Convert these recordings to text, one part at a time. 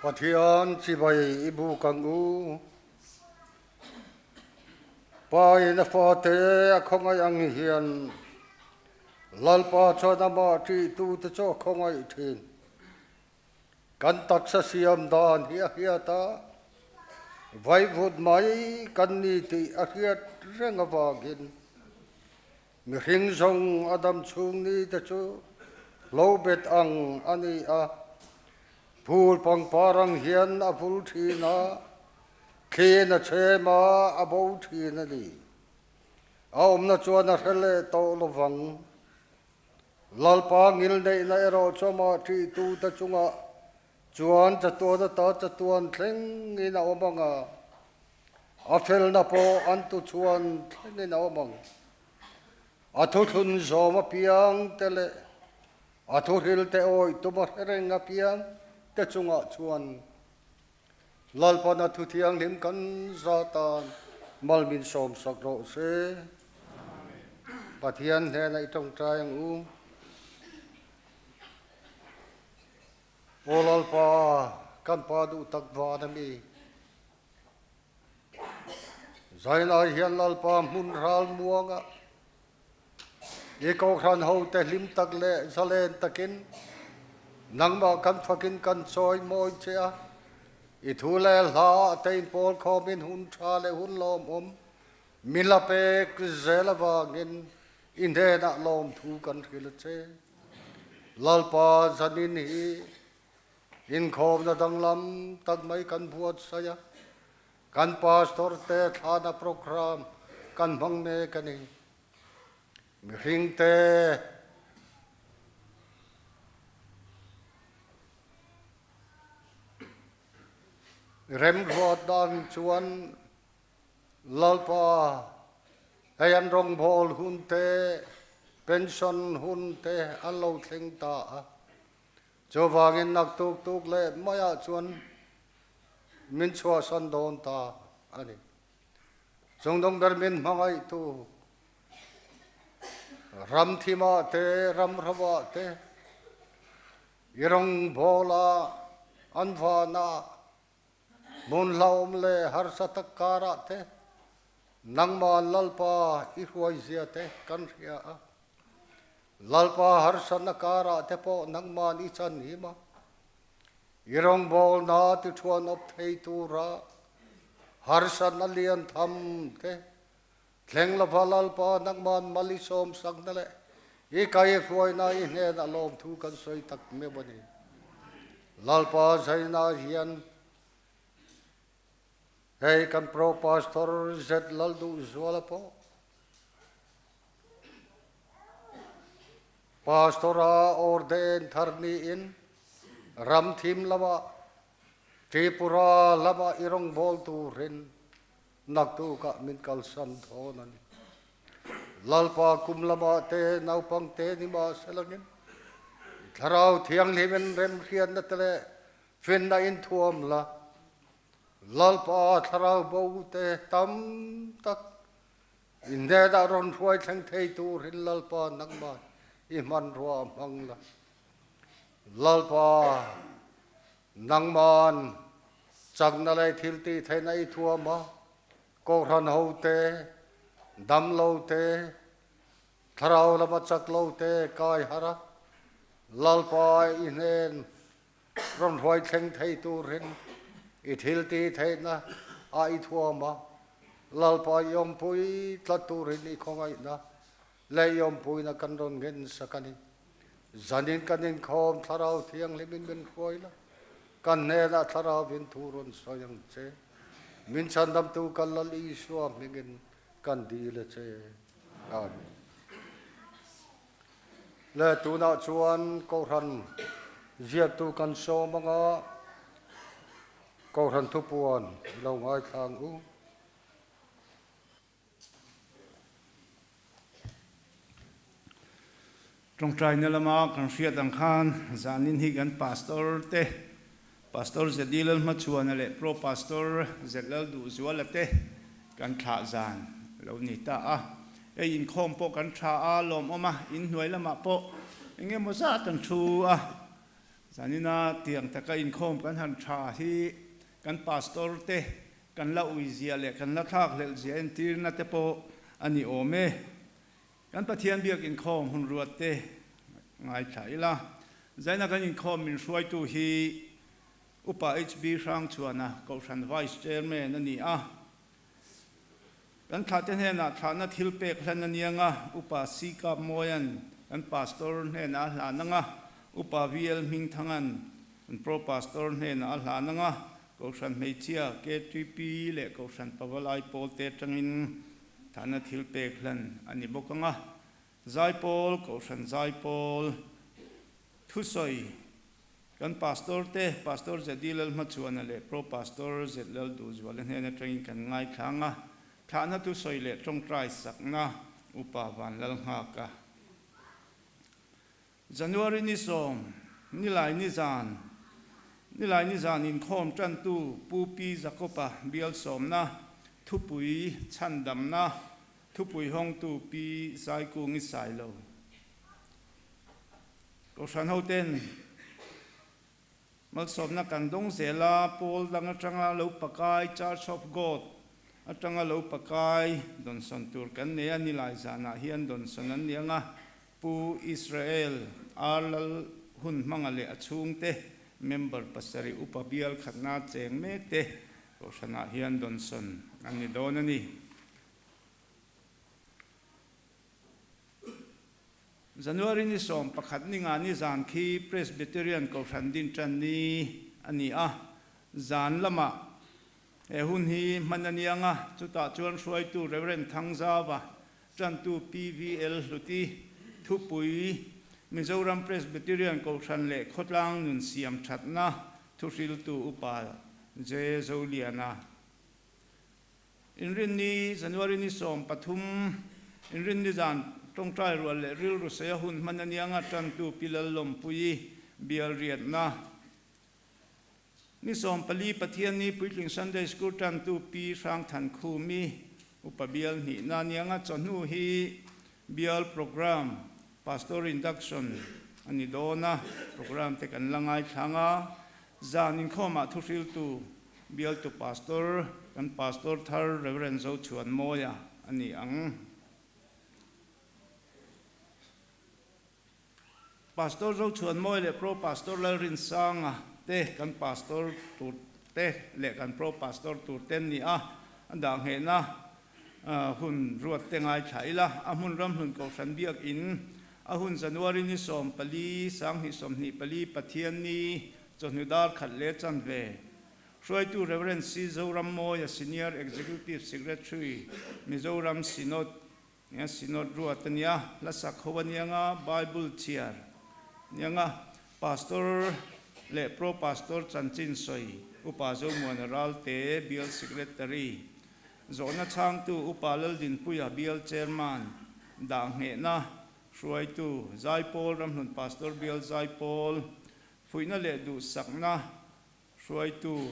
Pathian chibai i buk ang u. Pa in a fate a khawngaih ang hian Lalpa chuan amah ṭihtute chu a khawngaih ṭhin. Kan taksa siam dan hi a hriat a, vaivut mai kan ni tih a hriat reng avangin mihring zawng a dam chhung ni te chu hlo bet ang a ni a, phul pangpar ang hian a vul thin a, thliin a chhem a, a bo thin a ni. A awmna chuan a hre leh tawh lovang. Lalpa ngilneihna erawh chu amah ṭihtute chungah chuan chatuan ata chatuan thlengin a awm ang a, a felna pawh an tuchhuan thlengin a awm ang. A thuthlun zawm apiang te leh a thuhrilte awih tum a hre reng apiang te chungah chuan Lalpan a thu thianghlim kan za tan mal min sawmsak rawh se. Pathian hnenah i tawngtai ang u. Aw Lalpa, kan Pa duh tak van a mi. Zainai hian Lalpa hmun ral muangah I Kohhran hote hlim tak leh zalen takin nangmah kan fakin kan chawi mawi che a, i thu leh hla ah te inpawl khawmin hun tha leh hun lawmawm min la pek zel avangin i hnenah lawmthu kan hrilh a che. Lalpa zanin hi inkhawmna danglam tak mai kan buatsaih a, Kan pastor te thlana program kan hmang mek a ni. Mihring te remruat dan chuan Lalpa hei an rawngbâwl hun te, pension hun te an lo thleng ta a. Chuvangin naktuk tuk leh maiah chuan min chhuahsan dawn ta a ni. Chungdung ber min hmangaihtu ram thimah te, ram rovah te, i rawngbawla an vanah hmun hlauhawm leh harsa tak karah te nangmah Lalpa i hruaizia te kan hria a. Lalpa harsatna karah te pawh nangmah i chan him a. I rawngbawlna ti thuan awp thei tura harsatna lian tham te thleng lova Lalpa nangman mal i sawmsakna leh i kaihruaina i hnenah lawmthu kan sawi tak meuh a ni. Lalpa zaina hian hei kan Pro Pastor Z Lalduhzuala pawh Pastor-a ordain thar niin ramthim lamah Tripura lamah i rawngbâwl turin naktukah min kalsan dawn a ni. Lalpa kum lamah te naupang te ni mahselangin Thlarau Thianghlimin remhriatna te leh finna inthuam la, Lalpa Thlarau bo te tam tak I hnenah rawn hruai thleng thei turin Lalpa nangmah i hmanrua a hmang la. Lalpa, nangman chakna leh thil tih theihna i thuam a, Kohhran ho te, dam lo te, thlarau lama chak lo te kai har a, Lalpa i hnen rawn hruai thleng thei turin i thil tih theihna a i thuam a, Lalpa i awmpui tlat turin i khawngaihna leh i awmpuina kan rawn ngen sak a ni. Zanin kan inkhawm Thlarau Thianghlimin min hruai la, kan hnenah Thlarauvin thu rawn sawi ang che. Min chhandamtu kan Lal Isua hmingin kan dil a che. Amen. Le tunah chuan Kohhran ziaktu kan sawm anga Kohhran thupuan i lo ngaithla ang u. Tawngtaina lama kan hriat ang khan zanin hi kan Pastor te, Pastor Zedi Lalhmachhuana leh Pro Pastor Zllalduhzuala te kan thlah zan a lo ni ta a. Hei inkhawm pawh kan tha a, lawmawm a, inhnuai lamah pawh eng emaw zat an thu a. Zanina tiang taka inkhawm kan han tha hi kan pastor te kan la uizia leh kan la thlak hlelh zia entirna te pawh a ni awm e. Kan Pathian biak inkhawm hun ruat te ngaithla ila. Zaina kan inkhawm min hruaitu hi Upa HB Hrangchhuana Kohhran Vice Chairman a ni a. Kan thlahte hnenah thlahna thil pek hlan a niang a, Upa C Kap Mawia'n kan Pastor hnenah a hlan ang a, Upa VL Hmingthanga'n kan Pro Pastor hnenah a hlan ang a, Kohhran Hmeichhia KTP leh Kohhran Pavalai Pawlte atangin thlahna thil pek hlan a ni bawk ang a. Zaipawl, Kohhran Zaipawl thusawi Kan Pastor te, Pastor ZD Lalhmachhuana leh Pro Pastor Z Lalduhzuala hnen atangin kan ngaithlang a, thlahna thusawi leh tawngtai sakna Upa Vanlalnghaka. January ni sawm, Nilai nizan, Nilai nizan inkhawm tantu Pu Pi Jakopa bial sawmna, thupui chhandamna, thupui hawngtu Pi Zaikungi Sailo. Kohhran hoten malsawmna kan dawng zel a, Paul dang atanga lo pakai, Church of God atanga lo pakai dawnsawn tur kan nei a, nilai zanah hian dawnsawn an ni ang a, Pu Israel R Lal hun hmanga leh a chhungte, member pasarih upa bial khatna cheng mek te Kohhranah hian dawnsawn an ni dawn a ni. January ni 11 ni nga ni zan khi Presbyterian Kohhran din tan ni a ni a, zan lamah he hun hi hman a niang a, chutah chuan hruaitu Rev. Thangzauva, tantu PVL Hluti, thupui Mizoram Presbyterian Kohhran leh Khawtlang nun siam thatna thuhriltu Upa J. Zoliana. Inrinni, January ni 13, Inrinni zan tawngtai rual leh rilru saia hun hman a nianga tantu Pi Lallawmpuii bial riatna. Ni 14 Pathianni Puitling Sunday School tantu Pi Hrangthankhumi upa bial hnihna nianga chawhnu hi bial program Pastor Induction a ni dawn a, program te kan la ngaithlang a, zan inkhawmah thuhriltu Bialtu Pastor, kan Pastor thar Rev. Zochhuanmawia a ni ang. Pastor Zochhuanmawia leh Pro Pastor Lalrinsanga te kan Pastor tur te leh kan Pro Pastor tur te an ni a, a dah nghehna hun ruat te ngaithla ila, a hmun ramhlun Kohhran Biakin a hun January ni 14, 2024 Pathianni Chawhnu dar khat leh chanve hruaitu Rev. C. Zorammawia Senior Executive Secretary, Mizoram Synod, Synod ruat a nia, hla sak ho a nia nga, Bible chhiar a nia nga, Pastor leh Pro Pastor chanchin sawi Upa Zomuana Ralte, Bial Secretary, zawhna chhangtu Upa Laldinpuia, Bial Chairman, dah nghehna hruaitu Zaipawl Ramhlun Pastor Bial Zaipawl, Fuihna leh duhsakna hruaitu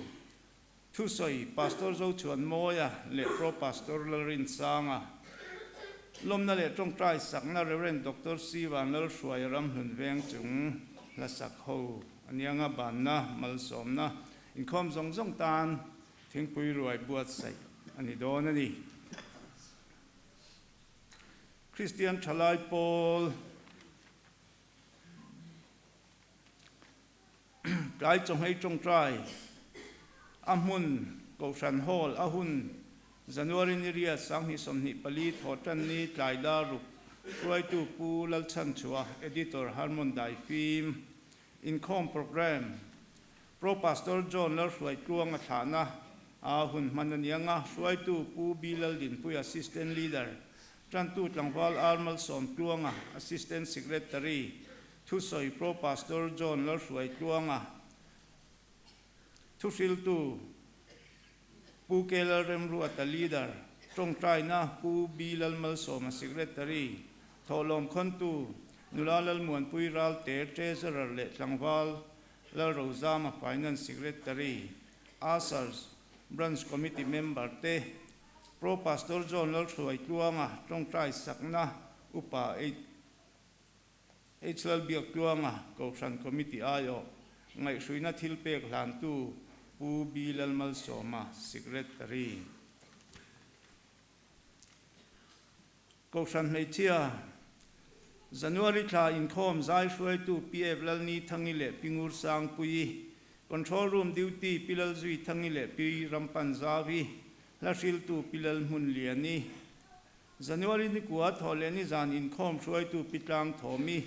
thusawi Pastor Zochhuanmawia leh Pro Pastor Lalrinsanga, lawmna leh tawngtai sakna Rev. Doctor C. Vanlalhruaia Ramhlun veng chung hlasak ho anianga banna malsawmna inkhawm zawng zawng tan thingpui ruai buatsaih a ni dawn a ni. Kristian Thalai Pawl. Tlai chawnghei tawngtai a hmun Kohhran Hall a hun January ni riat 2024 thawhtan ni tlai dar ruk hruaitu Pu Lalchhanchhuah Editor Harmon Daifim Inkhawm Programme Pro Pastor John Lalhruaitluang a thlahna a hun hman a niang a, hruaitu Pu B Laldinpui Assistant Leader Tantu tlangval Ar Malsawm Tluanga, Assistant Secretary, Thusawi Pro Pastor John Lalhruai Tluanga, Thuhriltu Pu K Lalremruata, Leader, Tawngtaina Pu B Lalmalsawma, Secretary, Thawhlawm Khawntu Nula Lalmuanpui Ralte, Treasurer leh tlangval Lalrozama, Finance Secretary, Ushers, Branch Committee Member te, Pro Pastor John Lalhruai Tluanga tawngtai sakna Upa H Lalbiak Tluanga Kohhran Committee aiawh. Ngaihhruina thilpek hlantu Pu B Lalmalsawma, Secretary. Kohhran hmeichhia, January thla inkhawm zai hruaitu PF Lalnithangi leh Pi Ngursangpuii, Control Room Duty Pi Lalzuithangi leh Pi Rampanzavi, Hla hriltu Pi Lalhmunliani, January nikua thawh leh nizan inkhawm hruaitu Pi Tlangthawmi,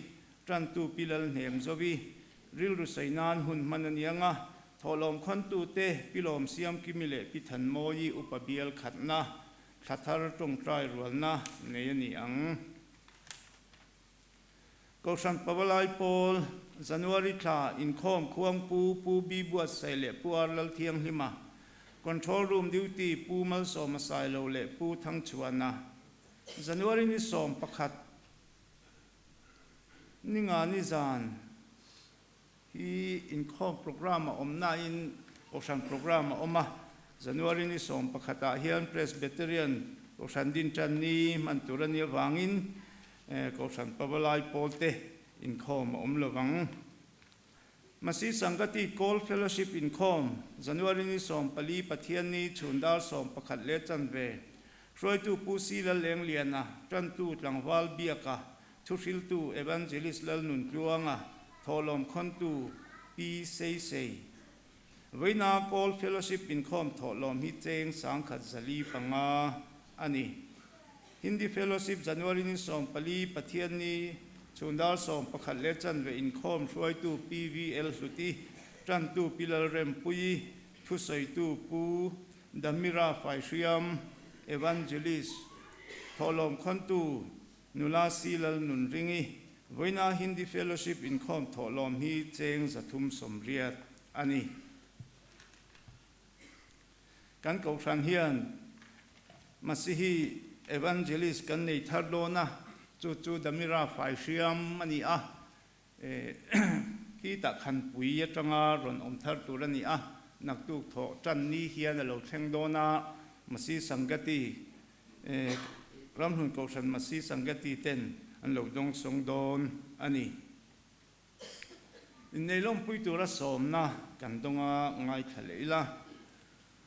Tantu Pi Lalhnemzovi, rilru sawi nan hun hman a ni ang a, thawhlawm khawntute Pi Lawmsiamkimi leh Pi Thanmawii upa bial khatna, thla thar tawngtai rualna nei a ni ang. Kohhran Pavalai Pawl, January thla inkhawm Khuangpu Pu B Buatsaih leh Pu R Lalthianghlima, Control Room Duty Pu Malsawma Sailo leh Pu Thangchhuana, January ni 11, Ninga ni zan hi inkhawm programme a awm nain Kohhran programme a awm a, January ni 11 ah hian Presbyterian Kohhran din tan ni hman tur a nih avangin Kohhran Pavalai pawl te inkhawm a awm lovang. Masi Sangati Kawl Fellowship inkhawm January ni 14 Pathianni chhun dar 11 leh chanve Hruaitu Pu Si Lalengliana, Tantu Tlangval Biaka, Thuhriltu Evangelist Lalnuntluanga, Thawhlawm Khawntu Pi Seisei. Vawiina Kawl Fellowship inkhawm thawhlawm hi cheng 1405 a ni. Hindi Fellowship January ni 14 Pathianni chhun dar 11 leh chanve inkhawm hruaitu PVL Hluti, Tantu Pi Lalrempuii, Thusawitu Pu Damira Faihriam, Evangelist, Thawhlawm Khawntu, Nula Si Lal Nunringi, Vawiina Hindi Fellowship inkhawm thawhlawm hi cheng 380 a ni. Kan Kohhran hian Masihi Evangelist kan nei thar dawn a, chu chu Damira Faihriam a ni a, Khi tah khan pui atanga rawn awm thar tur a ni a, naktuk thawh tan ni hian a lo thleng dawn a, Masi Sangati, Ramhlun Kohhran Masi Sangati ten an lo dawng sawng dawn a ni. Inneilawmpui tura sawmna kan dawnga ngaithla leh ila.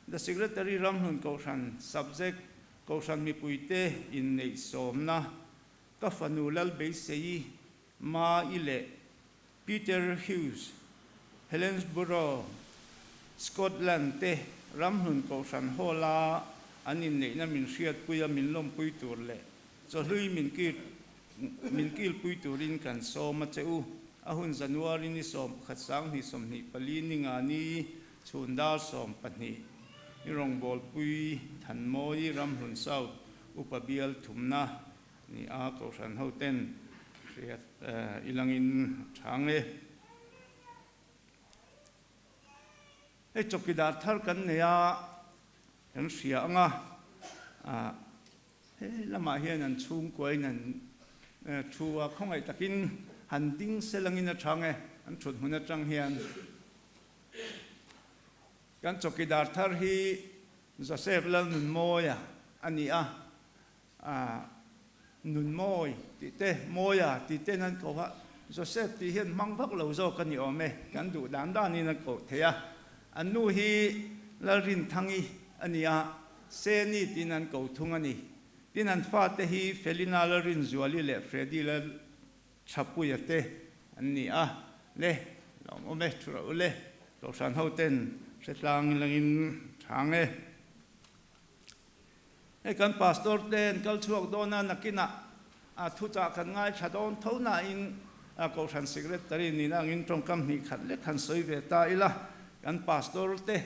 The Secretary Ramhlun Kohhran Subject Kohhran mipuite inneih sawmna ka fanu Lalbeisei Ma-i leh Peter Hughes, Helensburgh, Scotland te ramhlun kohhran hall-a an inneihna min hriatpuia min lawmpui tur leh chawhlui min kil min kilpui turin kan sawm a che u. A hun January ni 11 2024 ni nga ni chhun dar 12 i rawngbawlpui Thanmawi Ramhlun South Upa Bial thumna Ni a, Kohhran ho ten hriat i langin a chhang e. Hei chawkidar thar kan nei a, kan hria ang a, he lamah hian an chhungkuain an thu a, khawngaih takin han ding se langin a chhang e, an thut hmun atang hian. Kan chawkidar thar hi Joseph Lalnunmawia a ni a, A nun mawi tih te, mawia tih ten an koh a, Joseph tih hian hmang vak lo zawk a ni awm e, kan duh dan danin a koh thei a. An nu hi Lalrinthangi a ni a, Seni tiin an ko thung a ni. Tin an fate hi Felina Lalrinzuali leh Freddy Lalthapuia te an ni a. Le, lawm awm e, thu rah u le, Kohhran ho ten hretlang langin chhang e. Hei kan pastor te an kal chhuak dawn a, nakinah a thuchah kan ngaithla dawn tho nain a kohhran secretary nihna angin tawngkam hnih khat lek han sawi ve ta ila, kan pastor te,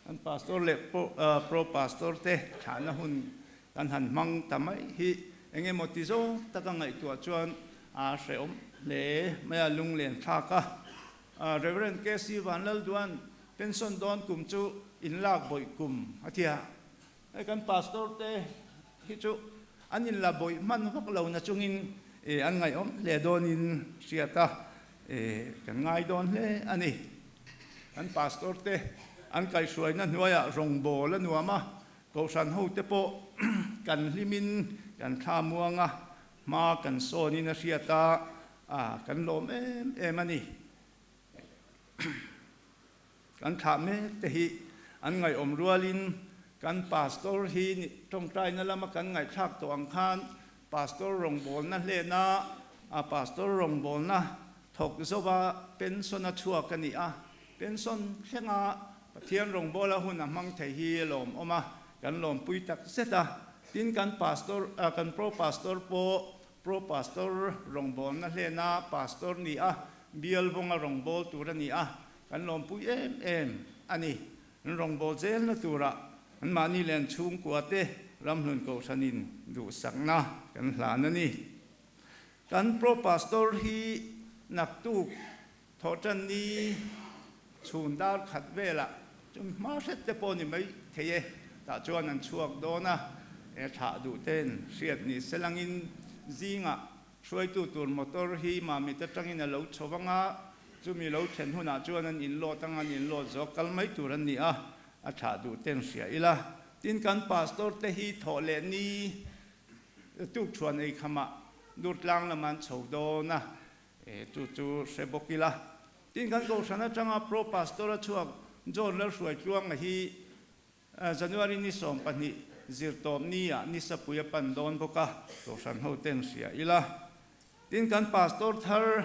kan pastor leh pro pastor te thlahna hun kan han hmang ta mai hi eng emaw ti zawng taka ngaihtuah chuan a hrehawm hle mai a, lunglen thlak a. Rev. KC Vanlalduan pension dawn kum chu inlak bawih kum a ti a. Hei kan pastor te hi chu an inla bawih hman vak lo na chungin an ngaihawm hle dawnin hriat a, kan ngai dawn hle a ni. Kan pastor te an kaihhruaina hnuaiah rawngbâwl a nuam a, kohhran hote pawh kan hlimin kan thla muang a, Hma kan sawnin a hriat a, kan lawm em em a ni. Kan thlah mek te hi an ngaihawm rualin kan Pastor hi tawngtaina lama kan ngaihthlak tawh ang khan Pastor rawngbawlna hlena a Pastor rawngbawlna thawk zova pension a chhuak a ni a, pension thlenga Pathian rawngbawla hun a hmang thei hi a lawmawm a, kan lawmpui tak zet a. Tin kan Pastor kan Pro Pastor pawh Pro Pastor rawngbawlna hlena Pastor ni a, bial vawnga rawngbâwl tur a ni a, kan lawmpui em em a ni. An rawngbâwl zelna turah anmahni leh an chhungkuate ramhlun kohhranin duhsakna kan hlan a ni. Kan Pro Pastor hi naktuk thawhṭan ni chhun dar khat velah chumi hma hret te pawh ni mai thei e, tah chuan an chhuak dawn a, e thlah duh ten hriat ni selangin zingah Hruaitu tur motor hi Mamit atangin a lo chho vang a, chumi lo thlen hunah chuan an inload anga an inload zawk kal mai tur an ni a, a thlah duh ten hria ila. Tin kan pastor te hi thawh leh ni tuk thuan ei khamah Durtlang lamah an chho dawn a, e chu chu hre bawk ila. Tin kan kohhran atanga pro pastor a chhuak John Lalhruaitluanga hi January ni 20 zirtawp ni ah ni sapui a pan dawn bawk a, Kohhran ho ten hria ila. Tin kan Pastor thar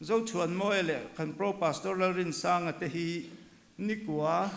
Zochhuanmawia leh kan Pro Pastor Lalrinsanga te hi nikua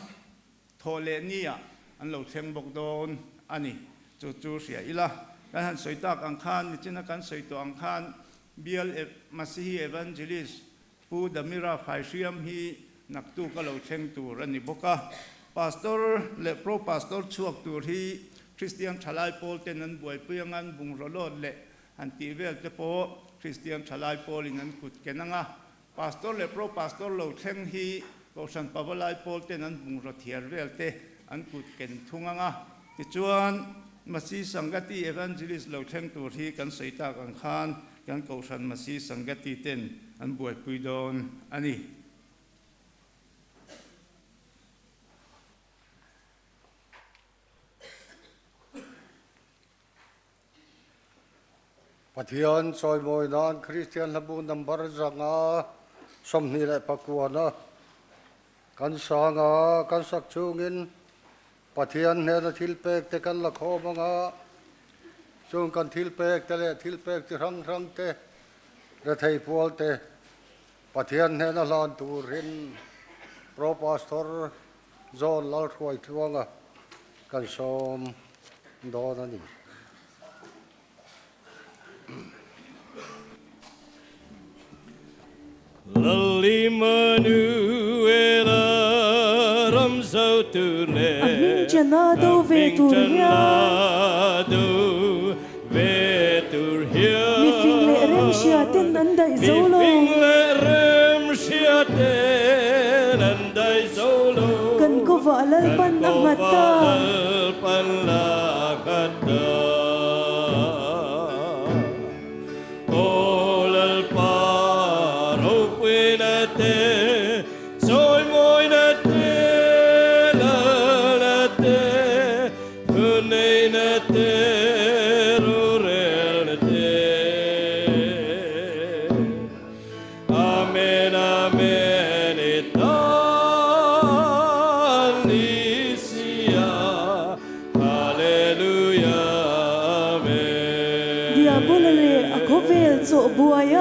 thawh leh ni ah an lo thleng bawk dawn a ni. Chu chu hria ila. Kan han sawi tak ang khan, nichina kan sawi tawh ang khan Bial Masihi Evangelist Pu Damira Faihriam hi naktuk a lo thleng tur a ni bawk a. Pastor leh Pro Pastor chhuak tur hi Kristian Thalai Pawl ten an buaipui anga an bungraw lawt leh han tih vel te pawh Kristian Thalai Pawlin an kut ken anga Pastor leh Pro Pastor lo thleng hi Kohhran Pavalai Pawl ten an bungraw thiar vel te an kut ken thung anga tichuan Masi Sangati Evangelist lo thleng tur hi kan sawi tak ang khan Kan Kohhran Masi Sangati ten an buaipui dawn a ni. Pathian chawimawi nan Kristian hlabu number 529 na kan sang a, kan sak chungin Pathian hnena thil pek te kan la khawm anga, chung kan thil pek te leh thil pek chi hrang hrang te, rethei pual te Pathian hnena hlan turin Pro Pastor John Lalhruaitluanga kan sawm dawn a ni. A hming chana do ve tur hian Mifing leh remhria ten an daih zo lo. Kan kawvah Lalpan a nghat ta. Aw Lalpa ropuina te, chawimawina te, lalna te, thuneina te, rorelna te. Amen, Amen, i tan ni sia, Hallelujah, Amen. Diabola leh a khawvel chawh buai a.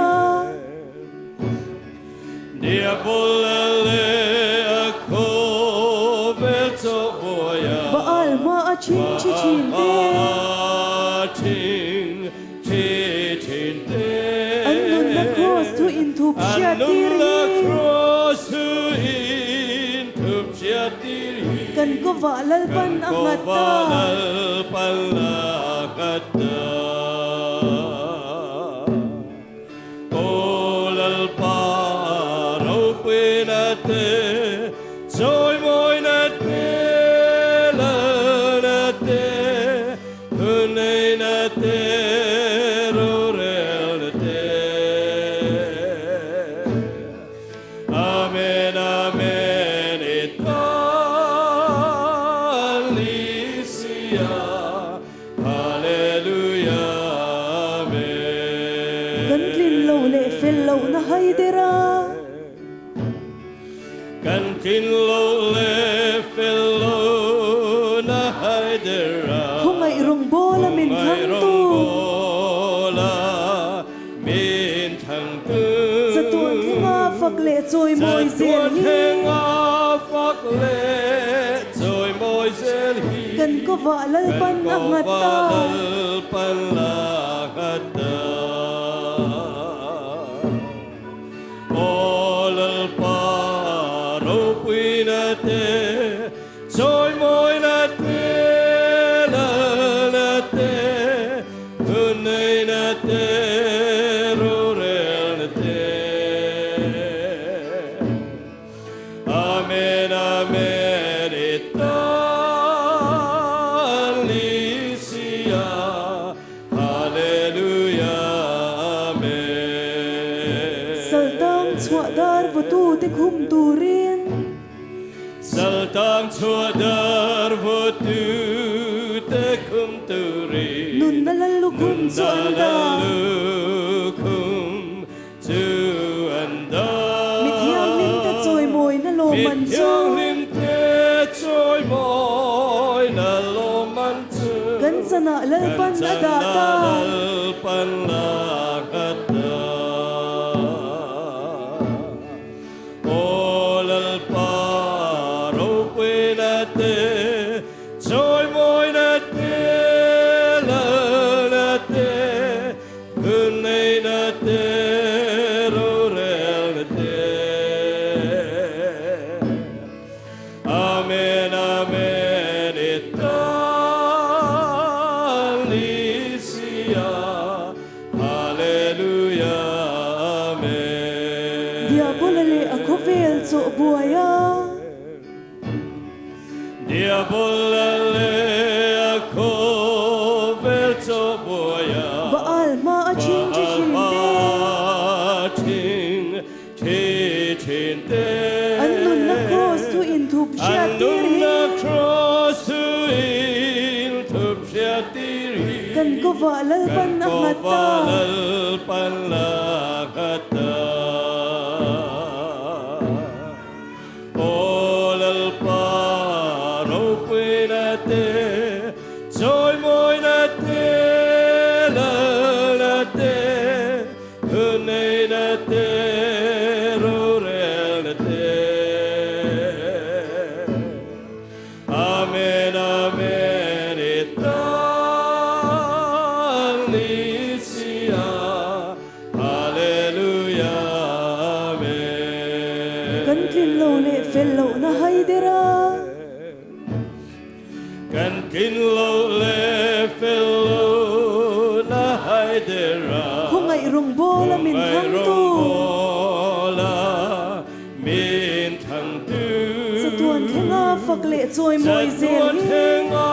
Diabola leh a khawvel chawh buai a. Baal hma a ching thi thin te. Baal hma a ching thi thin te. An nunna kraws thu inthup hriat tir hi. An nunna kraws thu inthup hriat tir hi. Kan kawvah Lalpan a nghat ta. Kan kawvah Lalpan a nghat ta. Aw Lalpa ropuina te, chawimawina te, lalna te, thuneina te, rorelna te. Amen, Amen, i tan li sia, Hallelujah, Kan tlin loh leh fel loh na haider a. Khawngaih rawngbawla min thangtu. Chatuan thlenga fak leh chawimawi zel hi. Kan kovah Lalpan a nghat ta. Aw Lalpa ropuina te, chawimawina te, lalna te, thuneina te, rorelna te. Amen, Amen, i tan li sia. Hallelujah Amen. Saltang chhuah dar vawtute khum turin. Saltang chhuah dar vawtute khum turin. Nunna lal lukhum chu an dah. Nunna lal lukhum chu an dah. Mi thianghlimte chawimawina lawmman chu. Mi thianghlimte chawimawina lawmman chu. Kan chanah Lalpan a dah ta. Kan chanah Lalpan a nghat ta. Aw Lalpa ropuina te, chawimawina te, lalna te, Thuneina te, rorelna te. Amen, amen, i tan li sia, Hallelujah, amen. Diabola leh a khawvel chawh buai a. Diabola leh a khawvel chawh buai a. Baal hma a thin thi thin te. Baal hma a thin thi thin te. An nunna kraws thu inthup hriat tir hi. An nunna kraws thu inthup hriat tir hi. Kan kawvah Lalpan a nghat ta. Kan kawvah Lalpan a nghat ta. Aw Lalpa ropuina te, chawimawina te, lalna te, thuneina te, rorelna te. Amen, amen, i tan li sia, Hallelujah, amen. Kan tlin lo leh fel lohna hai der a. Kan tlin lo leh fel lohna hai der a. Khawngaih rawngbawla min thangtu. Khawngaih rawngbawla min thangtu. Chatuan thlenga fak leh chawimawi zel hi. Chatuan thlenga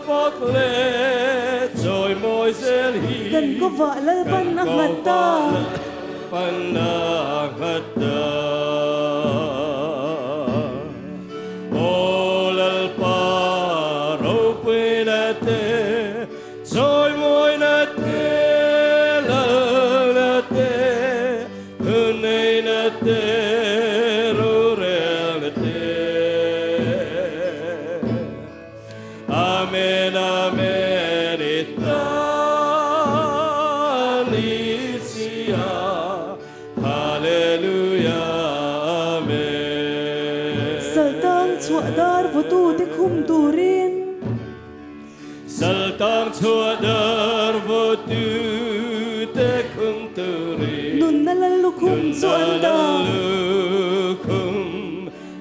fak leh chawimawi zel hi. Kan kawvah Lalpan a nghat ta. Kan kawvah Lalpan a nghat ta. Aw Lalpa ropuina te, chawimawina te, lalna te, thuneina te, rorelna te. Amen, amen, i tan li sia, Hallelujah, amen. Saltang chhuah dar vawtute khum turin. Saltang chhuah dar vawtute khum turin. Nunna lal lukhum chu an dah. Nunna lal lukhum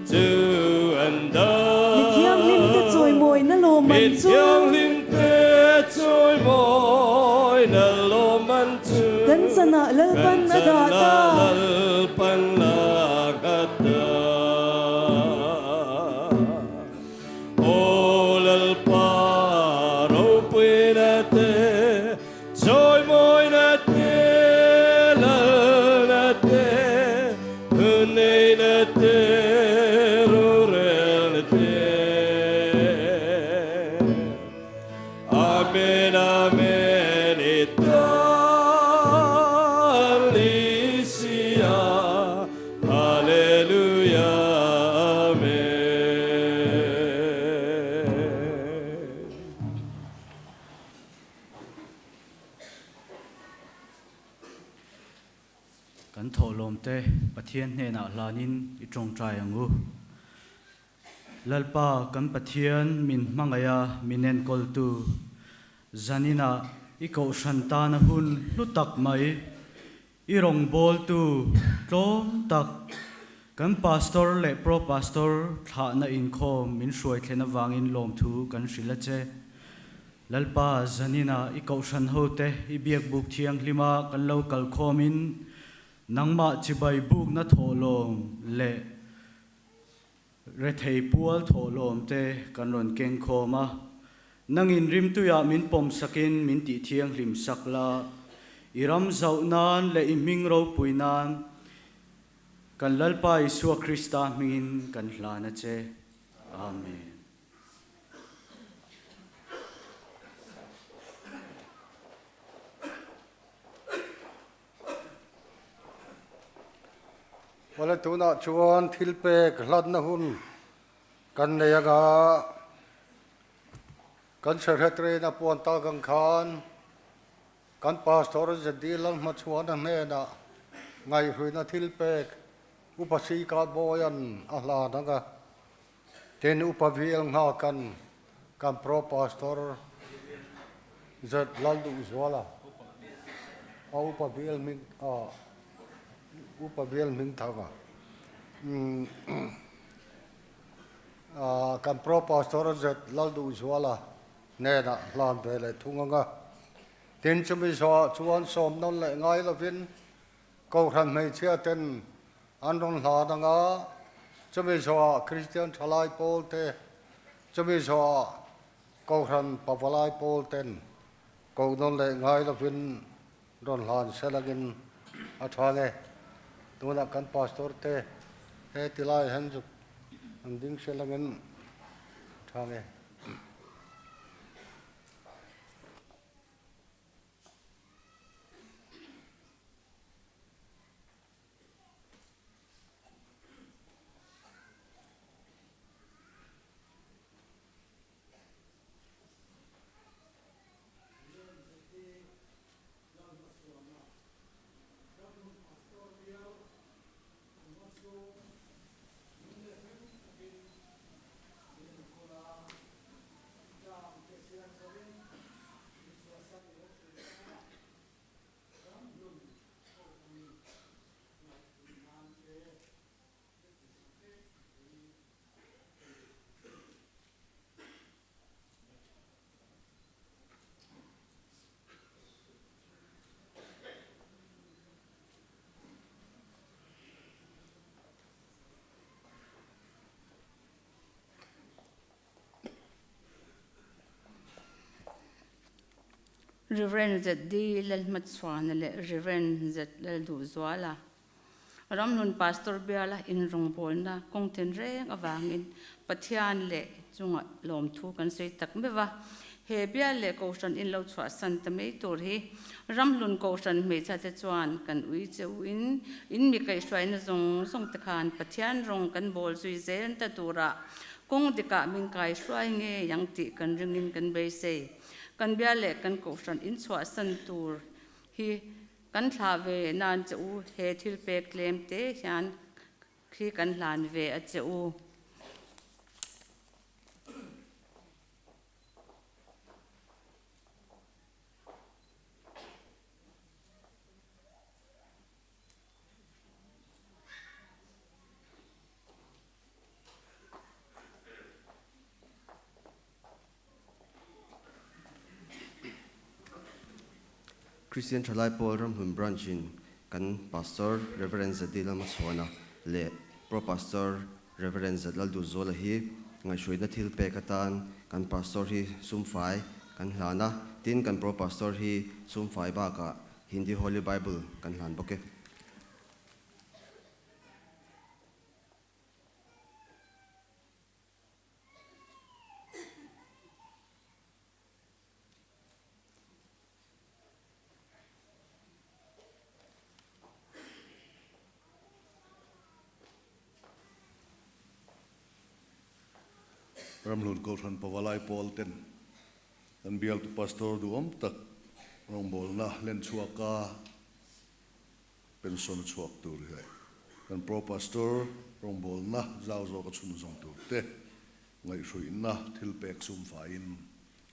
chu an dah. Mi thianghlimte chawimawina lawmman chu. Mi thianghlimte chawimawina lawmman chu. Kan chanah Lalpan a dah ta. Kan chanah Lalpan a nghat ta. Aw Lalpa ropuina te, chawimawina te, lalna te, thuneina te, rorelna te. Amen, amen, i tan li sia, Hallelujah. Pathian hnenah hlanin i tawngtai ang u. Lalpa kan Pathian min hmangaih a min enkawltu, zaninah i kohhran tana hun hlu tak mai, i rawngbawltu tlawm tak, kan Pastor leh Pro Pastor thlahna inkhawm min hruai thlen avangin lawmthu kan hrilh a che. Lalpa, zaninah i kohhran hote i biakbuk thianghlima kan lo kal khawmin nangmah chibai bukna thawhlawm leh rethei pual thawhlawm te kan rawn keng khawm a. Nangin rimtuiah min pawm sakin min tih thianghlim sak la, i ram zauh nan leh i hming ropui nan kan Lalpa Isua Krista hmingin kan hlan a che. Amen. Awle tunah chuan thil pek hlatna hun kan nei anga kan secretary in a puan tak ang khan kan pastor ZD Lalhmachhuana hnenah ngaihhruina thil pek Upa Sika Bawian a hlan anga. Tin, Upa VL Nghakan kan Pro Pastor Z Lalduhzuala, a Upa VL hming a Upa VL Hmingthanga, kan Pro Pastor Z Lalduhzuala hnenah hlan ve leh thung ang a. Tin, chumi zawhah chuan sawm nawn leh ngai lovin Kohhran hmeichhia ten an rawn hlan ang a, chumi zawhah Kristian thalai pawl te, chumi zawhah Kohhran pavalai pawl ten koh nawn leh ngai lovin rawn hlan sel angin a tha nge. Tunah kan Pastor te he tilai hian zuk an ding sel angin a tha nge. Rev. ZD Lalhmachhuana leh Rev. Z Lalduhzuala, Ramhlun Pastor biala inrawngbawlna kawng tinreng avangin Pathian leh chunga lawmthu kan sawi tak meuh a. He bial leh Kohhran in lo chhuahsan ta mai tur hi Ramhlun Kohhran hmeichhia te chuan kan ui cheu in in mi kaihhruaina zawng zawng te khan Pathian rawng kan bawl zui zel ta turah Kawng dikah min kai hruai ngei ang tih kan ringin kan beisei. Kan bia leh kan kohhran in chhuahsan tur hi kan thlah ve nan che u, he thil pek tlem te hian khi kan hlan ve a che u. Christian Thalai Pawl Ramhlun Branch in kan Pastor Rev. Zadi Lalhmachhuana leh Pro Pastor Rev. Zat Lalduhzuala hi ngaihhruaina thil pek atan kan Pastor hi sumfai kan hlan a, tin kan Pro Pastor hi sumfai bakah Hindi Holy Bible kan hlan bawk e. Ramhlun Kohhran Pavalai Pawl ten kan bialtu Pastor duhawm tak rawngbawlna hlen chhuaka Pension chhuak tur hi a Kan Pro Pastor rawngbawlna zau zawka chhunzawm tur te ngaihhruihna thil pek sum faiin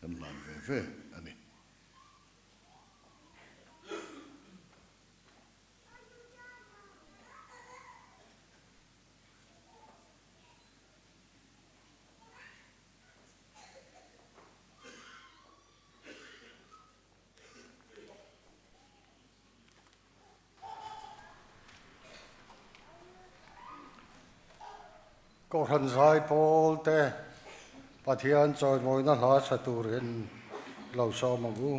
kan hlan ve ve a ni. Kohhran zai pawl te Pathian chawimawina hla sa turin lo sawm ang u.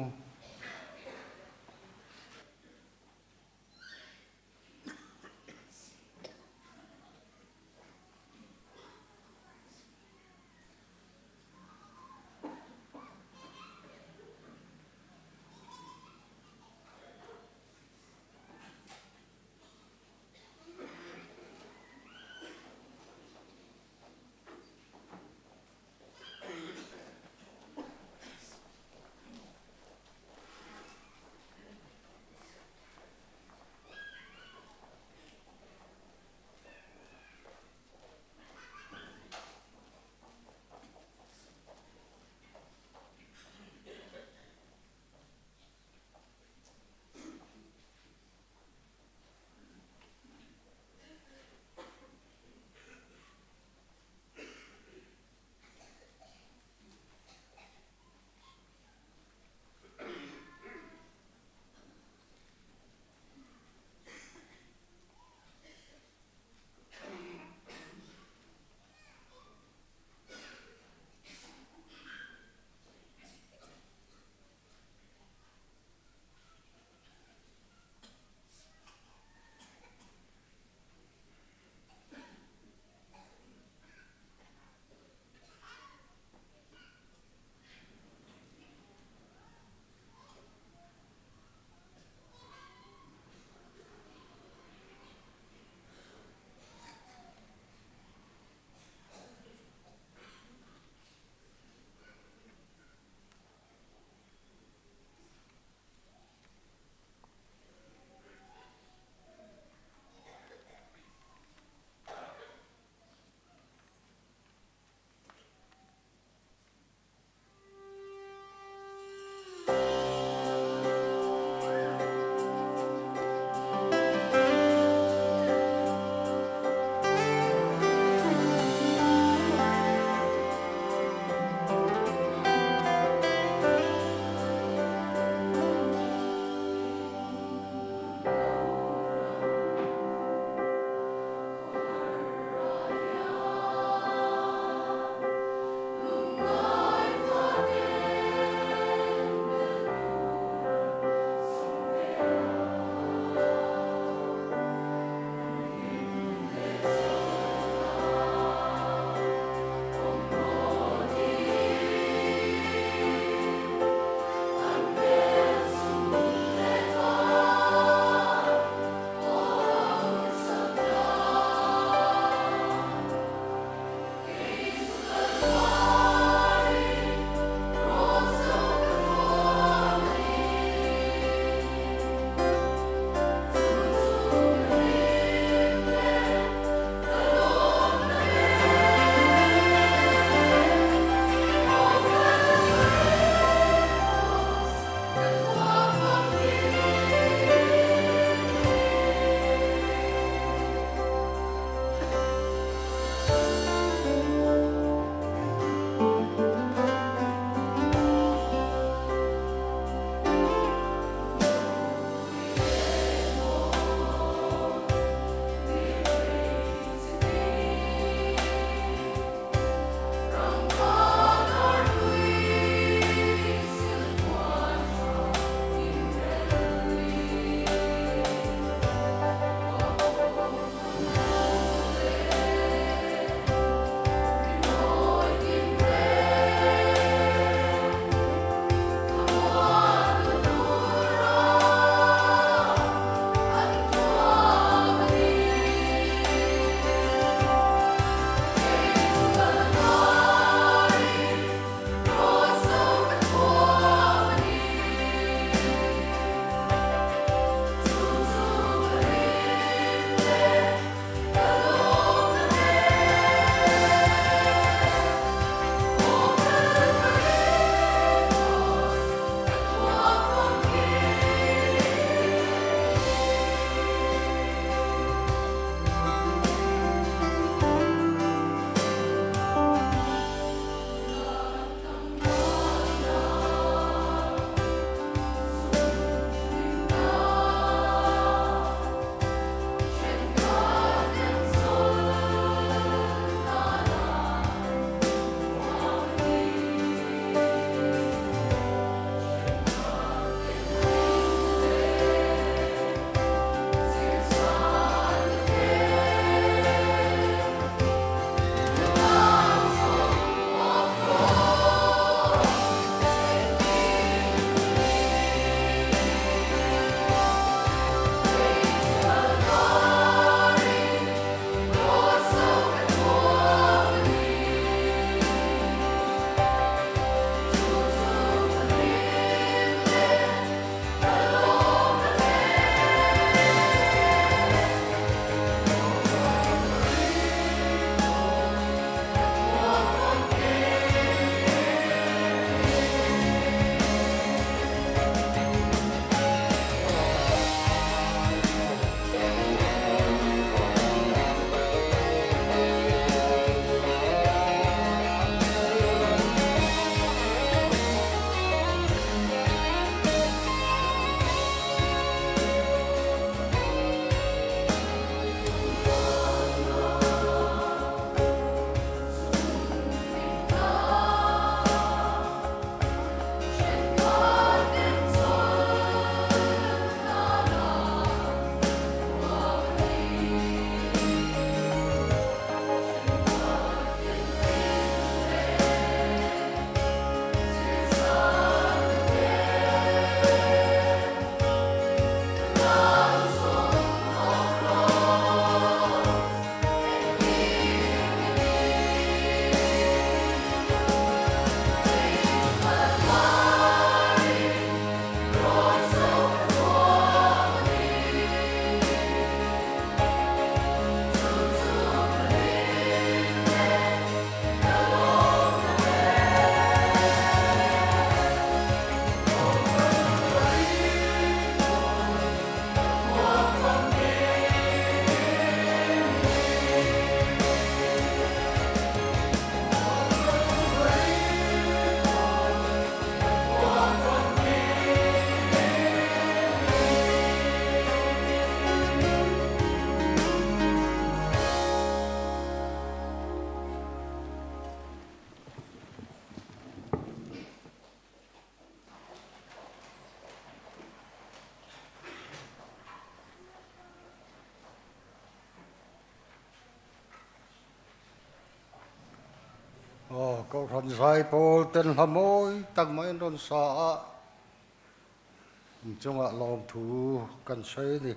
Aw, Kohhran Zaipawl ten hla mawi tak mai an rawn sa a, inchungah lawmthu kan sawi a ni.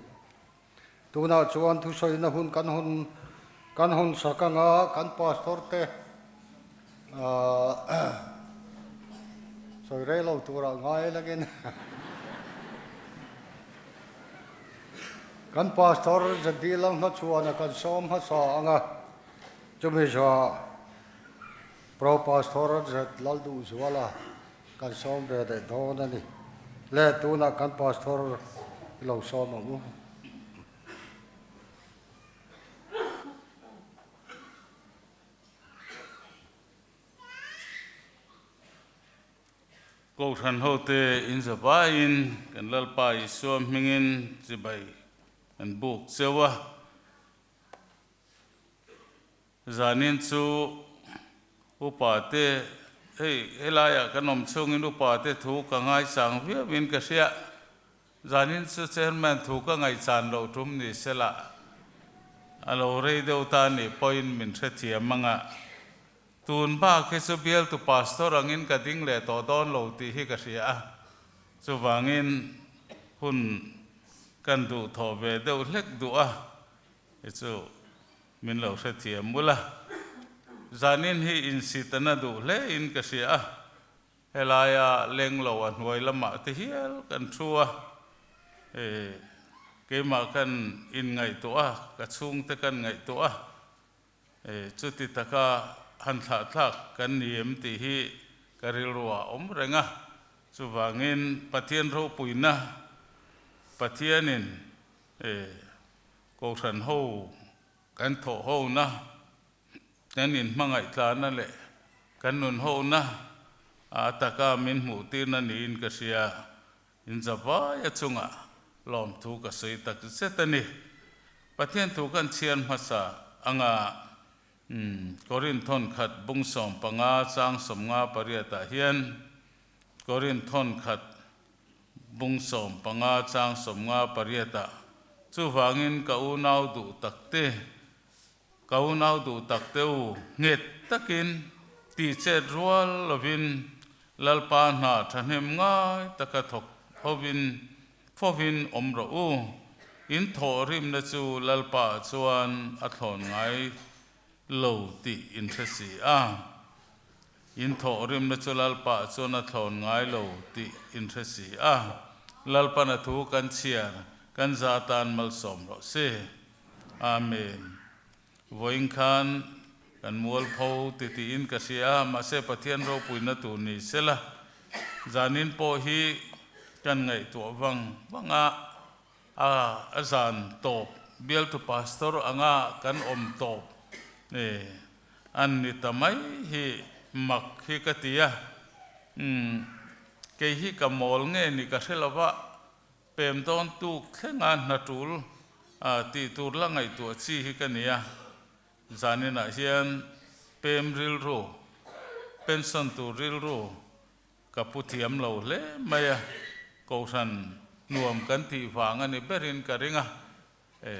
Tunah chuan thusawina hun kan hawn kan hawn sak anga kan pastor te sawi rei lo turah ngai langin kan pastor Zadi Lalhmachhuana kan sawm hmasa anga chumi zawhah Pro Pastor Zet Lalduhzuala kan sawm ve leh dawn a ni. Le tunah kan Pastor i lo sawm ang u. Kohhran hote in zavaiin kan Lalpa Isua hmingin chibai kan buk cheu a. Zanin chu upa te, hei helaiah kan awm chhungin upa te thu ka ngaichang viauin ka hria. Zanin chu chairman thu ka ngaihchan loh tum ni sela a lo rei deuh ta nih pawhin min hrethiam ang a. Tun bak hi chu bialtu pastor angin ka ding leh tawh dawn lo tih hi ka hria a. Chuvangin hun kan duhthawh ve deuh hlek duh a, hi chu Min lo hrethiam mul a, zanin hi insitana duh hle in ka hria a, helaia leng lo a hnuai lamah te hial kan thu a, e keimah kan inngaihtuah a, ka chhungte kan ngaihtuah a, e chuti taka han thlahthlak kan ni em tih hi ka rilru ah awm reng a, chuvangin Pathian ropuina Pathianin e Kohhran ho kan thawh hona, kan inhmangaih tlana leh kan nun hona a taka min hmuh tirna niin ka hria. Inzavaia chungah lawmthu ka sawi tak zet a ni. Pathian thu kan chhiar hmasa anga Korinth khat bung 15 chang 50 pariatah hian Korinth khat Bung 15 chang 50 pariatah, Chuvangin ka unau duh takte, ka unau duh takte u, nghet takin ti chet rual lovin Lalpa hna thahnem ngai taka thawk hovin fovin awm rawh u. In thawhrimna chu Lalpa chuan a thlawn ngai lo tih in hre si a. In thawhrimna chu Lalpa chuan a thlawn ngai lo tih in hre si a, Lalpan a thu kan chhiar kan za tan malsawm rawh se. Amen. Vawiin khan kan mualpho ti tiin ka hria a, mahse Pathian ropuina tur ni sela, zanin pawh hi kan ngaihtuah vang vang a, A a zan tawp bialtu pastor anga kan awm tawp e an ni ta mai hi mak hi ka ti a, umm kei hi ka mawl nge ni ka hre lova pem dawn tuk thlenga hna tul a tih tur la ngaihtuah chi hi ka ni a, zaninah hian pem rilru pension tur rilru Ka pu thiam lo hle mai a, Kohhran nuam kan tih vang a ni berin ka ring a, e,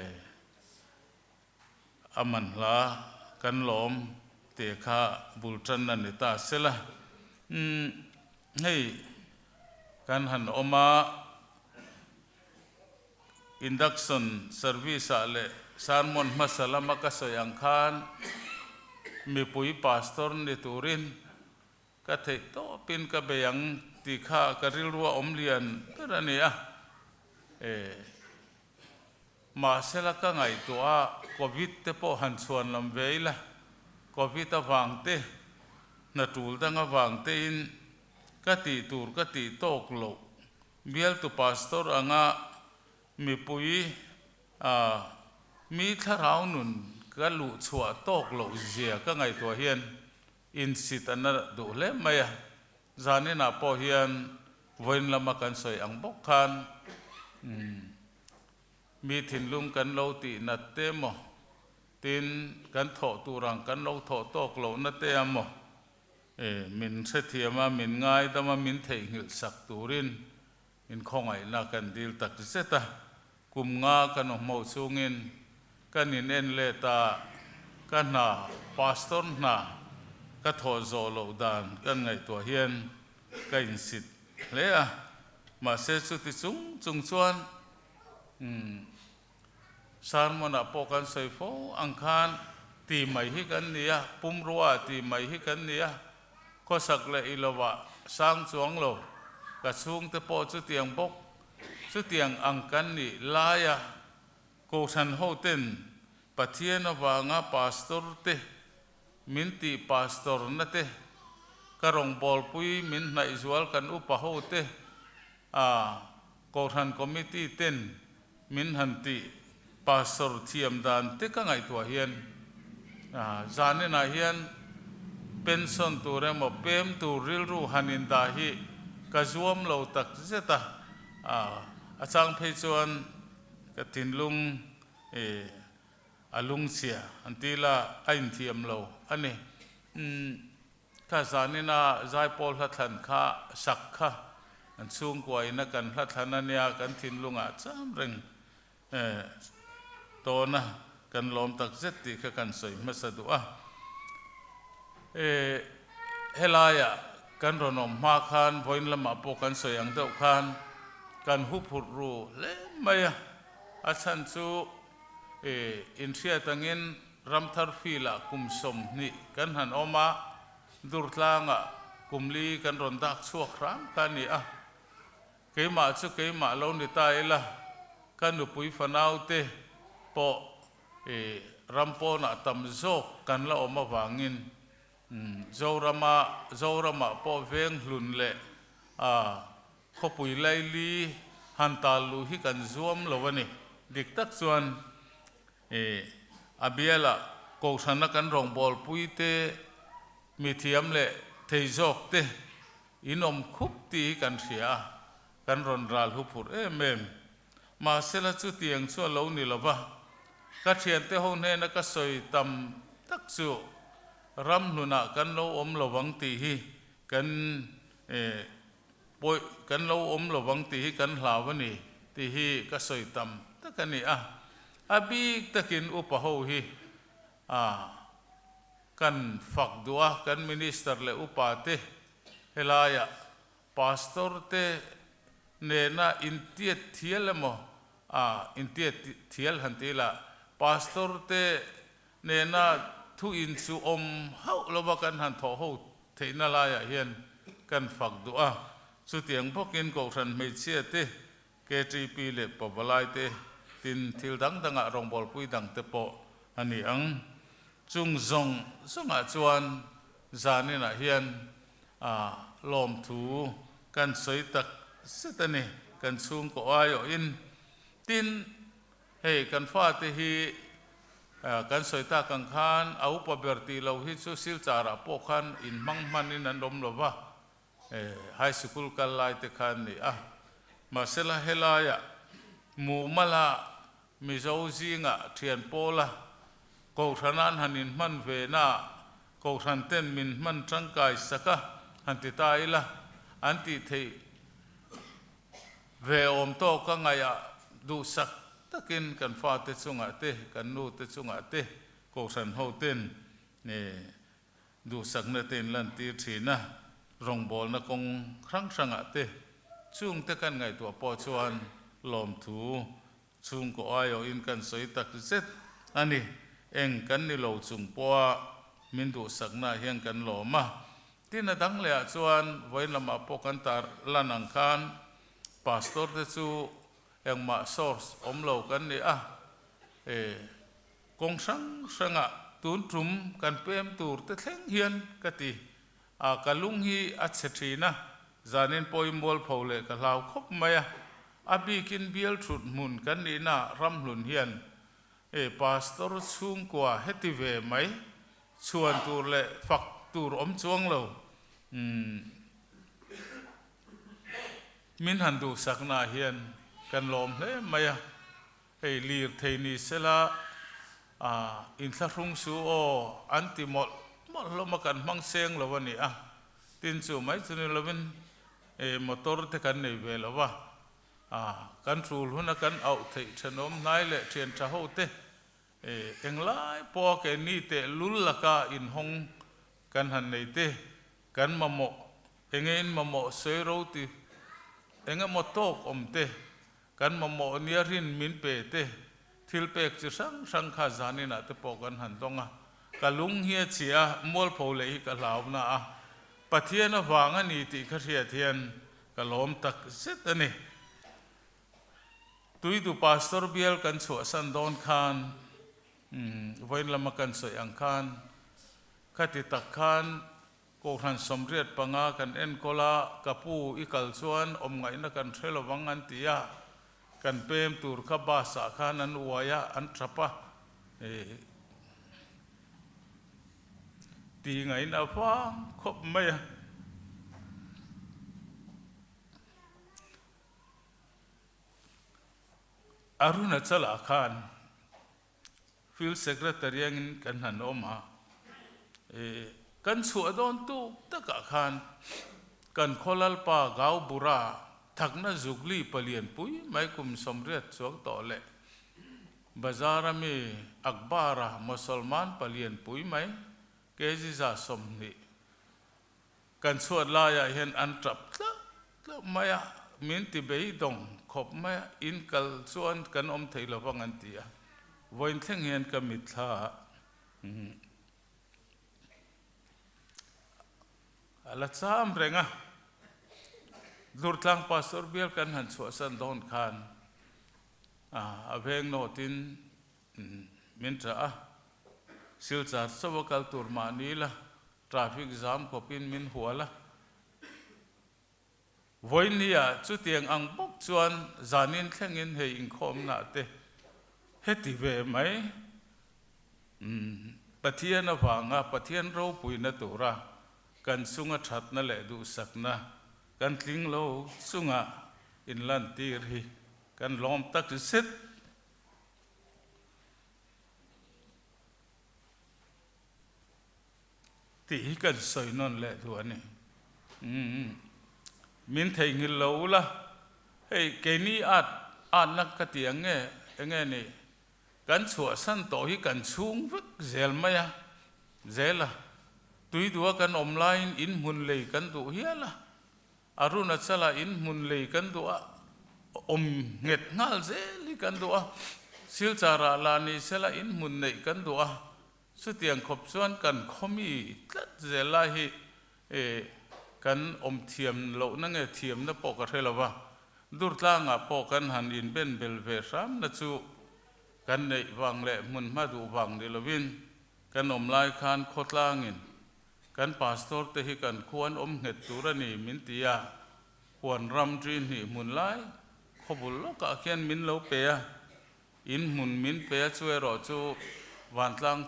a manhla kan lawm tih kha bul tan a ni ta sela. Umm, hei kan han awm a, Induction service ah leh sermon hmasa lama ka sawi ang khan mipui pastor ni turin Ka theih tawpin ka bei ang tih kha ka rilru a awm lian ber a ni a. E, mahsela ka ngaihtuah a, Covid te pawh han chhuan lam ve ila, Covid avang te, hna tul dang avang tein ka tih tur ka tih tawk loh bialtu pastor anga mipui a mi thlarau nun ka luh chhuah tawk loh zia ka ngaihtuah hian Insit a na duh hle mai a, zaninah pawh hian vawiin lama kan sawi ang bawk khan mi thinlung kan lo tih nat te maw, tin kan thawh tur ang kan lo thawh tawk lohna te a maw, min hrethiam a, min ngaidam a, min theihnghilh sak turin inkhawngaihna kan dil tak zet a, kum nga kan awm ho chungin kan in en let a, ka hna, pastor hna, Ka thawh zawh loh dan kan ngaihtuah hian ka insit hle a, mahse chuti chung chung chuan umm sermon-ah pawh kan sawi fo ang khan ti mai hi kan ni a, pumrua ti mai hi kan ni a, khawsak leh i lovah sang chuang lo, ka chhungte pawh chutiang bawk, chutiang ang kan nih laia Kohhran hoten Pathian avanga pastor te min tih pastor na te, ka rawngbawlpui min hnaih zual kan upa ho te a Kohhran committee ten min han tih pastor thiam dan te ka ngaihtuah hian zaninah hian pension tur emaw pem tur rilru han indah hi ka zuam lo tak zet a, a chang phei chuan Ka thinlung i a lungchhia an ti la, a inthiam lo a ni. Umm, kha zanina Zaipawl hlathlan kha sak kha an chhungkua ina kan hlathlan a nia, kan thinlungah cham reng tawn a, kan lawm tak zet tih kha kan sawi hmasa duh a. E, helaiah kan rawn awm hma khan vawiin lamah pawh kan sawi ang deuh khan kan huphurh ru hle mai a, a chhan chu e, inhriat angin Ramthar field-ah kum 20 kan han awm a, Durtlangah kum li kan rawn dak chhuak hram kha a ni a. Keimah chu keimah lo ni ta ila, ka nupui fanaute pawh I ram pawnah tam zawk kan la awm avangin Zorama Zoramah pawh veng hlun leh a khawpui laili han tal luh hi kan zuam lo a ni. Dik tak chuan i a bialah Kohhrana kan rawngbawlpui te, mithiam leh thei zawk te in awm khup tih hi kan hria a, kan rawn ral huphurh em em. Mahsela chutiang chu a lo ni lo va, ka thiante ho hnena ka sawi tam tak chu ramhlunah kan lo awm lo vang tih hi kan pawi kan lo awm lo vang tih hi kan hlau a ni tih hi ka sawi tam tak a ni a. A bik takin upa ho hi a kan fak duh a, kan minister leh upa te helaiah Pastor te nena intiat thial emaw a intiat thial han ti ila, Pastor te nena thu in chu awm hauh lova kan han thawh ho theihna laiah hian kan fak duh a. Chutiang bawkin Kohhran hmeichhia te, KTP leh Pavalai te tin thil dang dangah rawngbawlpui dang te pawh a ni ang. Chung zawng zawngah chuan zaninah hian A lawmthu kan sawi tak zet a ni, kan chhungkaw aiawhin. Tin, hei kan fate hi kan sawi tak ang khan a upa ber tih lo hi chu Silchar-ah pawh khan inhmang hmanin an awm lo va, high sikul kal lai te khan ni a. Mahsela helaiah Mumala Mizo zingah thian pawla Kohhran an han inhman ve na Kohhran ten min hman tangkai sak a han ti ta ila, an tih theih ve awm tawk a ngaihah duhsak takin kan fate chungah te, kan nute chungah te Kohhran ho ten Duhsakna te in lantir thin a, rawngbawlna kawng hrang hrangah te chungte kan ngaihtuah pawh chuan lawmthu chhungkaw aiawhin kan sawi tak zet a ni. Eng kan ni lo chung pawha min duhsaknaah hian kan lawm a. Tin a dang lehah chuan vawiin lamah pawh kan tar lan ang khan Pastor te chu engmah source awm lo kan ni a, e. Kawng hrang hrangah tun tum kan pem tur te thleng hian ka ti a, ka lung hi a chhe thin a, zanin pawhin mualpho leh ka hlau khawp mai a, a bikin bial thut hmun kan nihna ramhlun hian e pastor chhungkua heti ve mai chhuan tur leh fak tur awm chuang lo umm min han duhsaknaah hian kan lawm hle mai a. Hei lirthei ni sela a inthlahrung su aw an ti mawlh mawlh hlawm a kan hmang seng lo a ni a, tin chu mai chu ni lovin e motor te kan nei ve lo va, a kan tul huna kan auh theih thenawm hnai leh thian tha ho te e englai pawha keini teh lul laka inhawng. kan han nei te, kan mamawh enge in mamawh sawi ro ti eng emaw tawk awm te, kan mamawh nia rin min pe te, thil pek chi hrang hrang kha zaninah te pawh kan han dawng a. Ka lung hi a chhia a, mualpho leh hi ka hlauna a, Pathian avang a ni tih ka hriat hian ka lawm tak zet a ni. Tuidu Pastor bial kan chhuahsan dawn khan, vawiin lama kan sawi ang khan, khati tak khan Kohhran 85 kan enkawl a, ka pu i kal chuan awm ngaihna kan hre lovang an ti a, kan pem tur kha bus ah khan an uai a, an thap a, ti ngaihna vang khawp mai a. Arunachal-ah khan Field Secretary angin kan han awm a, kan chhuah dawn tuk takah khan kan khaw lalpa Gau Bura thakna zukli palian pui mai kum 80 chuang tawh leh Bazar-a mi Akbar-a Mosolman palian pui mai kg 120 Kan chhuat laiah hian an tap tlauh tlauh mai a, min ti beidawng khawp mai a, in kal chuan kan awm thei lo vang an ti a, vawiin thleng hian ka mitthla a la cham reng a, Durtlang Pastor bial kan han chhuahsan dawn khan a veng nawtin min tah a, Silchar chauh a kal tur mahni la Traffic zam khawpin min hual a, vawinia chutiang ang bawk chuan zanin thlengin hei inkhawmna te heti ve mai. Pathian avanga Pathian ropuina tura kan chunga thatna leh duhsakna kan tling lo chunga inlantir hi kan lawm tak zet. Tih hi kan sawi nawn leh duh a ni. Umm. Min theihnghilh lo ula, hei keini at atna ka ti ang nge, enge ni, kan chhuahsan tawh hi kan chhung vek zel mai a, zel a, tui duha kan awm laiin in hmun lei kan duh hial a, Arunachala in hmun lei kan duh a, awm nghet nghal zel hi kan duh a, Silchar-ah lah ni sela in hmun neih kan duh a, Chutiang khawp chuan kan khawmi tlat zel lai hi kan awm thiam lohna nge thiamna pawh ka hre lo va, Durtlangah pawh kan han inben bel ve hramna chu kan neih vang leh hmun hma duh vang ni lovin kan awm lai khan khawtlangin kan pastor te hi kan khuan awm nghet tur a ni min ti a, huan ram ṭi hnih hmun lai khawbul lawkah khian min lo pe a. In hmun min pe a chu erawh chu vantlang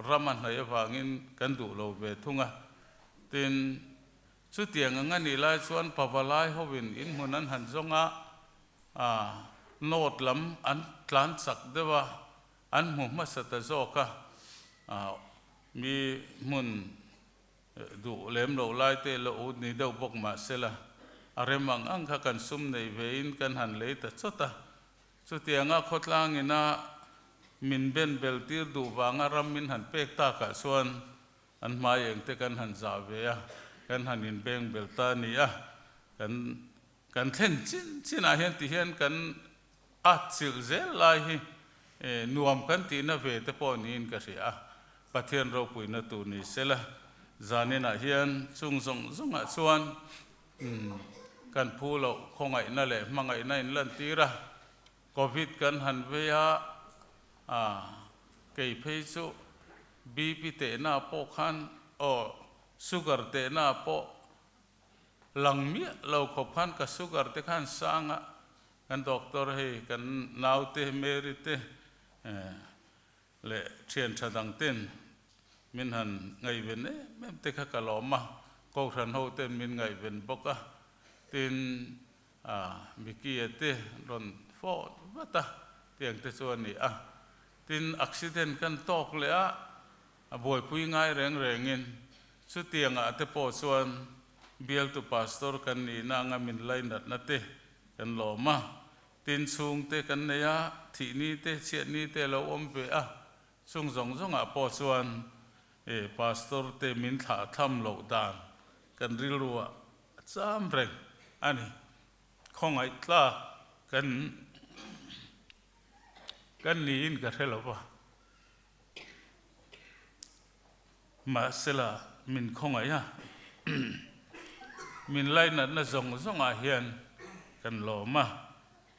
ram a hnaih avangin kan duh lo ve thung a. Tin, chutiang ang a nih lai chuan pavalai hovin in hmun an han zawng a, note lam an tlan chak deuh a, an hmu hmasa ta zawk a, mi hmun duh lem loh lai te lo ut ni deuh bawk mah sela, a rem ang ang kha kan sum nei vein kan han lei ta chawt a. Chutianga khawtlangina min ben bel tir duh vanga ram min han pek takah chuan an hmai eng te kan han zah ve a, kan han inbeng bel ta a ni a. Kan kan thlen chin chinah hian ti hian kan atchilh zel lai hi nuam kan tihna ve te pawh niin ka hria a. Pathian ropuina tur ni sela zaninah hian chung zawng zawngah chuan Kan phu loh khawngaihna leh hmangaihna in lantir a, Covid kan han vei a, kei phei chu BP tehna pawh khan aw sugar tehna pawh lang miah lo khawp khan ka sugar te khan sang a, kan doctor hei kan naute Mary te leh thian tha dang ten min han ngaihven em em te kha ka lawm a, Kohhran ho ten min ngaihven bawk a, tin Mickey-a te rawn phone vat a, tiang te chu a ni a, tin accident kan tawk leh a, a buaipui ngai reng rengin chutiangah te pawh chuan bialtu pastor kan nihna anga min lainatna te kan lawm a. Tin chhungte kan nei a, thih ni te, chhiat ni te lo awm ve a, chung zawng zawngah pawh chuan E Pastor te min thlah tham loh dan kan rilru ah a cham reng a ni. Khawngaih tlak kan kan niin ka hre lo va. Mahsela min khawngaih a, min lainatna zawng zawngah hian kan lawm a.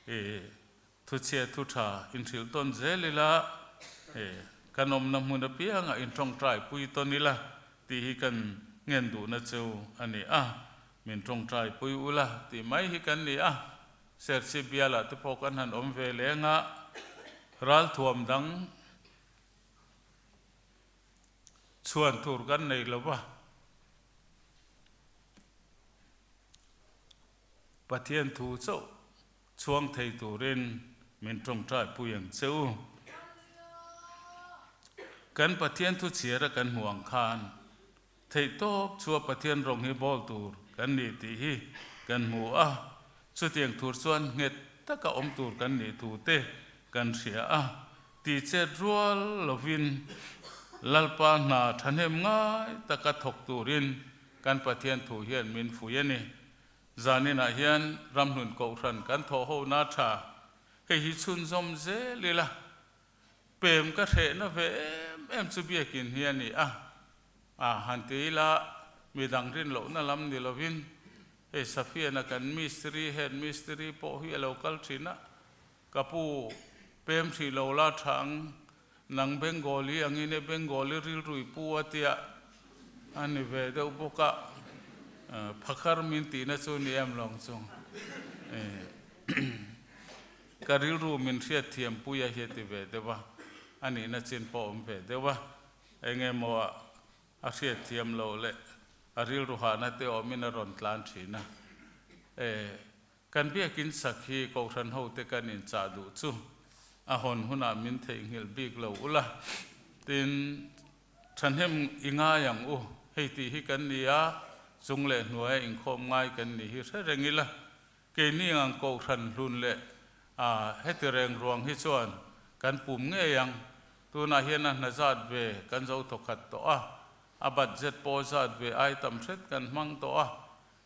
E Thuchhia thu tha inhrilh tawn zel ila, kan awmna hmun apiangah intawngtai pui tawn ila tih hi kan ngen duhna chu a ni a, min tawngtai pui ula tih mai hi kan ni a. Serchhip bialah te pawh kan han awm ve leng a, ralthuam dang chhuan tur kan nei lo va. Pathian thu chauh Chhuang thei turin min tawngtai pui ang che u. Kan Pathian thu chhiara kan hmuh ang khan theihtawp chua Pathian rawng hi bawl tur kan ni tih hi kan hmu a, chutiang tur chuan nghet taka awm tur kan nih thu te kan hria a, ti chet rual lovin Lalpa hna thahnem ngai taka thawk turin kan Pathian thu hian min fui a ni. Zaninah hian ramhlun kohhran kan thawh hona tha hei hi chhunzawm zel ila, pem ka hrehna ve em em chu biakin hi a ni a, a han ti ila midang rin lohna lam ni lovin hei Safiana kan mistiri head mistiri pawh hi a lo kal thin a, ka pu pem hrih lo la tha ang, nang Bengali angin e Bengali rilrui pu a tia a ni ve deuh bawk a, phakar min tihna chu ni em lawng chu ka rilru min hriatthiam pui a hi a ti ve deuh a, a nihna chin pawh awm ve deuh a, eng emaw a hriatthiam loh leh a rilru hahna te awmin a rawn tlan thin a, Kan biakin sak hi Kohhran hote kan inchah duh chu a hawn hunah min theihnghilh bik lo ula, tin, thahnem i ngai ang u, hei tih hi kan ni a, chung leh hnuaia inkhawm ngai kan ni hi hre reng ila, keini ang Kohhran hlun leh a heti reng ruang hi chuan kan pum ngei ang, tunah hian a hna zat ve kan zo thawkhat tawh a, a budget pawh zat ve ai tam hret kan hmang tawh a,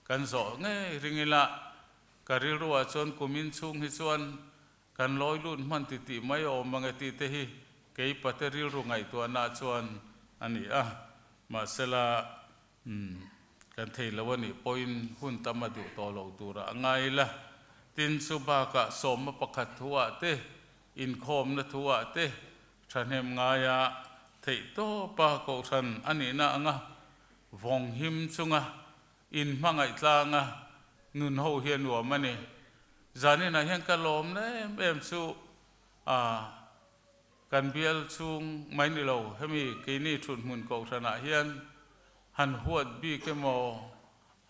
Kan zawh ngei ring ila, ka rilruah chuan kumin chhung hi chuan kan lawi lut hman ti tih mai awm ang e tih te hi kei pate rilru ngaihtuahna chuan a ni a. Mahsela, umm, kan thei lo a nih pawhin hun tam a duh tawh lo turah a ngai ila. Tin, chu bakah sawmna pakhat thuah te, inkhawmna thuah te thahnem ngaia theihtawpa kohhran a nihna anga vawng him chunga In hmangaih tlanga nun ho hi a nuam a ni. Zaninah hian ka lawmna em em chu a kan bial chhung mai ni lo, hemi keini thut hmun kohhranah hian han huat bik emaw,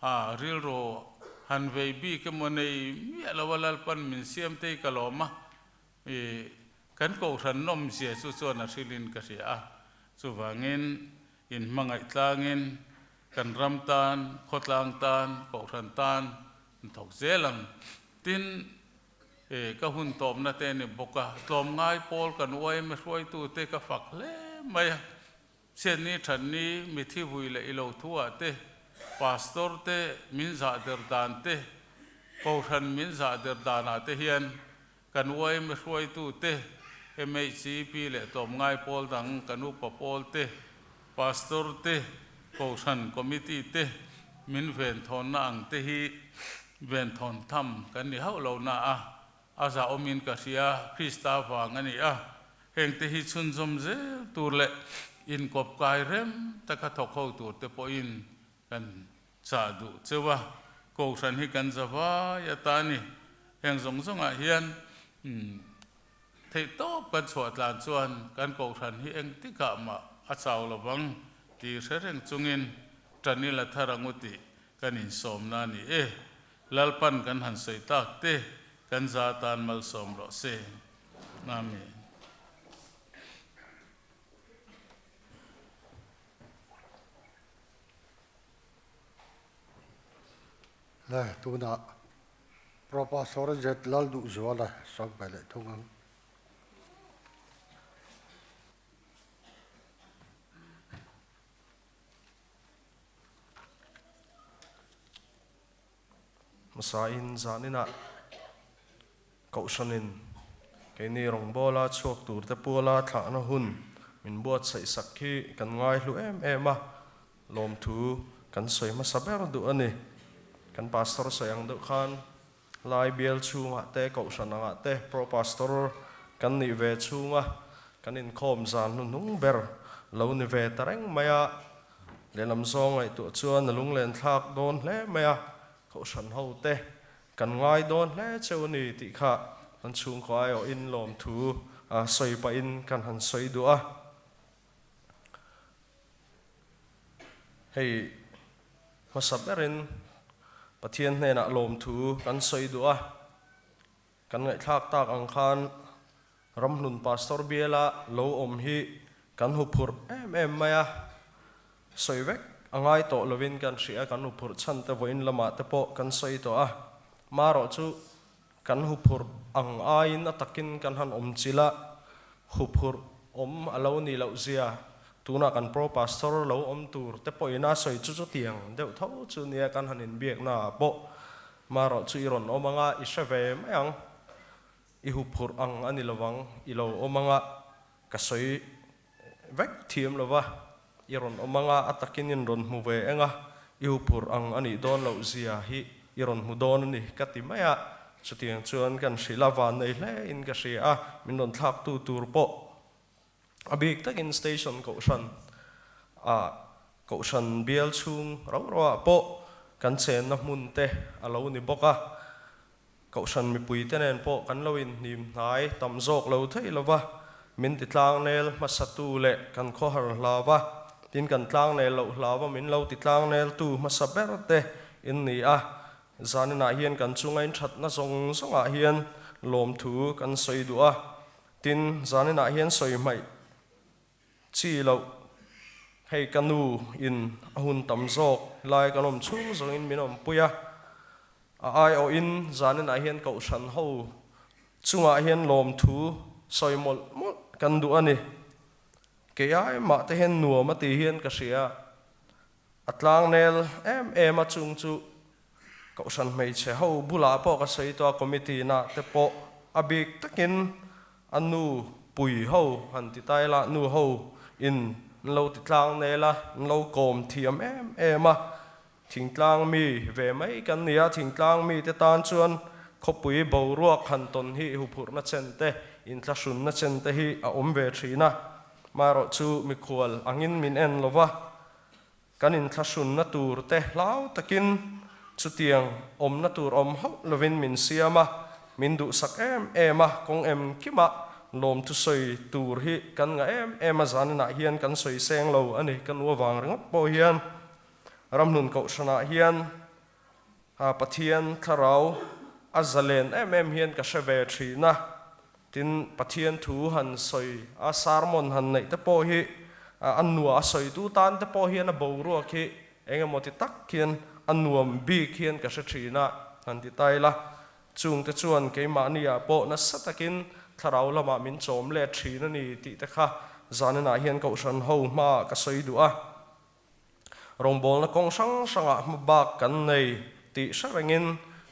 a rilru han vei bik emaw nei miah lo a Lalpan min siam te hi ka lawm a. I kan kohhran nawmzia chu chuan a hrilhin ka hria a, chuvangin in hmangaih tlangin Kan ram tan, khawtlang tan, kohhran tan an thawk zel ang. Tin, e, ka hun tawpna te a ni bawk a, tlawmngai pawl kan yma hruaitute ka fak hle mai a. Chhiatni thatni mithi vui leh ilo thuah te, pastor te min zah der dan te, kohhran min zah der danah te hian kan yma hruaitute, MHCP leh tlawmngai pawl dang kan upa pawl te, Pastor te, Kohhran Committee te min venthawnna ang te hi venthawn tham kan ni hauh lo na a, a zahawmin ka hria, Krista vang a ni a, heng te hi chhunzawm zel tur leh inkawp kai rem taka thawk ho tur te pawhin kan chah duh cheu a, Kohhran hi kan za vai ata a ni. Heng zawng zawngah hian Theihtawp kan chhuah tlan chuan kan kohhran hi engtikah mah a chau lo vang tih hre reng chungin ṭan ila thar ang u tih kan insawmna a ni e. Lalpan kan han sawi tak te kan za tan malsawm rawh se. Amen. Le, tunah Professor Zet Lalduhzuala sawi ve leh thung ang. Hmasain zaninah Kohhranin keini rawngbawla chhuak turte puala thlahna hun min buatsaih sak hi kan ngaihlu em em a, lawmthu kan sawi hmasa ber duh a ni. Kan Pastor sawi ang deuh khan Lai bial chhungah te, Kohhran angah te Pro Pastor kan nih ve chhunga kan inkhawm zan hnuhnung ber lo ni ve ta reng mai a, lehlam zawng ngaihtuah chuan a lunglen thlak dawn hle mai a, Kohhran ho te kan ngai dawn hle cheu a ni tih kha kan chhungkaw aiawhin lawmthu sawi pahin kan han sawi duh a. Hei hmasa berin Pathian hnenah lawmthu kan sawi duh a, kan ngaihthlak tak ang khan Ramhlun Pastor biala lo awm hi kan huphurh em em mai a, sawi vek a ngai tawh lovin kan hria, kan huphurh chhan te vawiin lamah te pawh kan sawi tawh a, marawh chu Kan huphurh ang aiin a takin kan han awm chilh a, huphurh awm a lo nih loh zia tunah kan Pro Pastor lo awm tur te pawhin a sawi chu chutiang deuh tho chu nia kan han inbiakna ah pawh marawh chu i rawn awm anga i hre ve mai ang, i huphurh ang a ni lovang i lo awm anga ka sawi vek thiam lova i rawn awm anga a takin in rawn hmu ve eng a, i huphurh ang a nih dawn loh zia hi i rawn hmu dawn a ni ka ti mai a, chutiang chuan kan hrilh a van nei hle in ka hria a, min rawn thlak tu tur pawh a bik takin station kohhran ah kohhran bial chhung rau rau ah pawh kan chenna hmun te a lo ni bawk a, Kohhran mipuite nen pawh kan lo inhnim hnai tam zawk lo thei lo va, min ti tlangnel hmasatu leh kan khawhar hlau va, tin kan tlangnel loh hlau va min lo ti tlangneltu hmasa ber te in ni a. Zaninah hian kan chunga inthatna zawng zawngah hian lawmthu kan sawi duh a, tin zaninah hian sawi hmaih Chi loh, hei ka nu in a hun tam zawk lai kan awm chhung zawngin min awmpui a, a aiawhin zaninah hian kohhran ho chungah hian lawmthu sawi mawlh mawlh kan duh a ni. Kei ai mah te hian nuam a ti hian ka hria, a tlangnel em em a chung chu Kohhran hmeichhe ho bulah pawh ka sawi tawh a, committee na te pawh a bik takin a nu pui ho han ti ta ila, nu ho in an lo ti tlang nel a, an lo kawm thiam em em a, thingtlang mi ve mai kan ni a, thingtlang mi te tan chuan khawpui boruak han tawn hi huphurhna chen te, inthlahrunna chen te hi a awm ve thin a, marawhchu mikhual angin min en lo va. Kan inthlahrunna tur te hlau takin chutiang awmna tur awm hauh lovin min siam a, min duhsak em em a, kawng em kimah lawmthu sawi tur hi kan ngah em em a, zaninah hian kan sawi seng lo a ni, ka nu avang ringawt pawh hian Ramhlun Kohhranah hian Pathian thlarau a zalen em em hian ka hre ve thin a, tin Pathian thu han sawi a sermon han neih te pawh hi a nua a sawitu tan te pawh hian a boruak hi eng emaw ti tak hian a nuam bik hian ka hre thin a han ti ta ila, chung te chuan keimahni ah pawh nasa takin thlarau lamah min chawm let thin a ni tih te kha zaninah hian Kohhran ho hmaah ka sawi duh a. Rawngbawlna kawng hrang hrangah hma bak kan nei tih hre rengin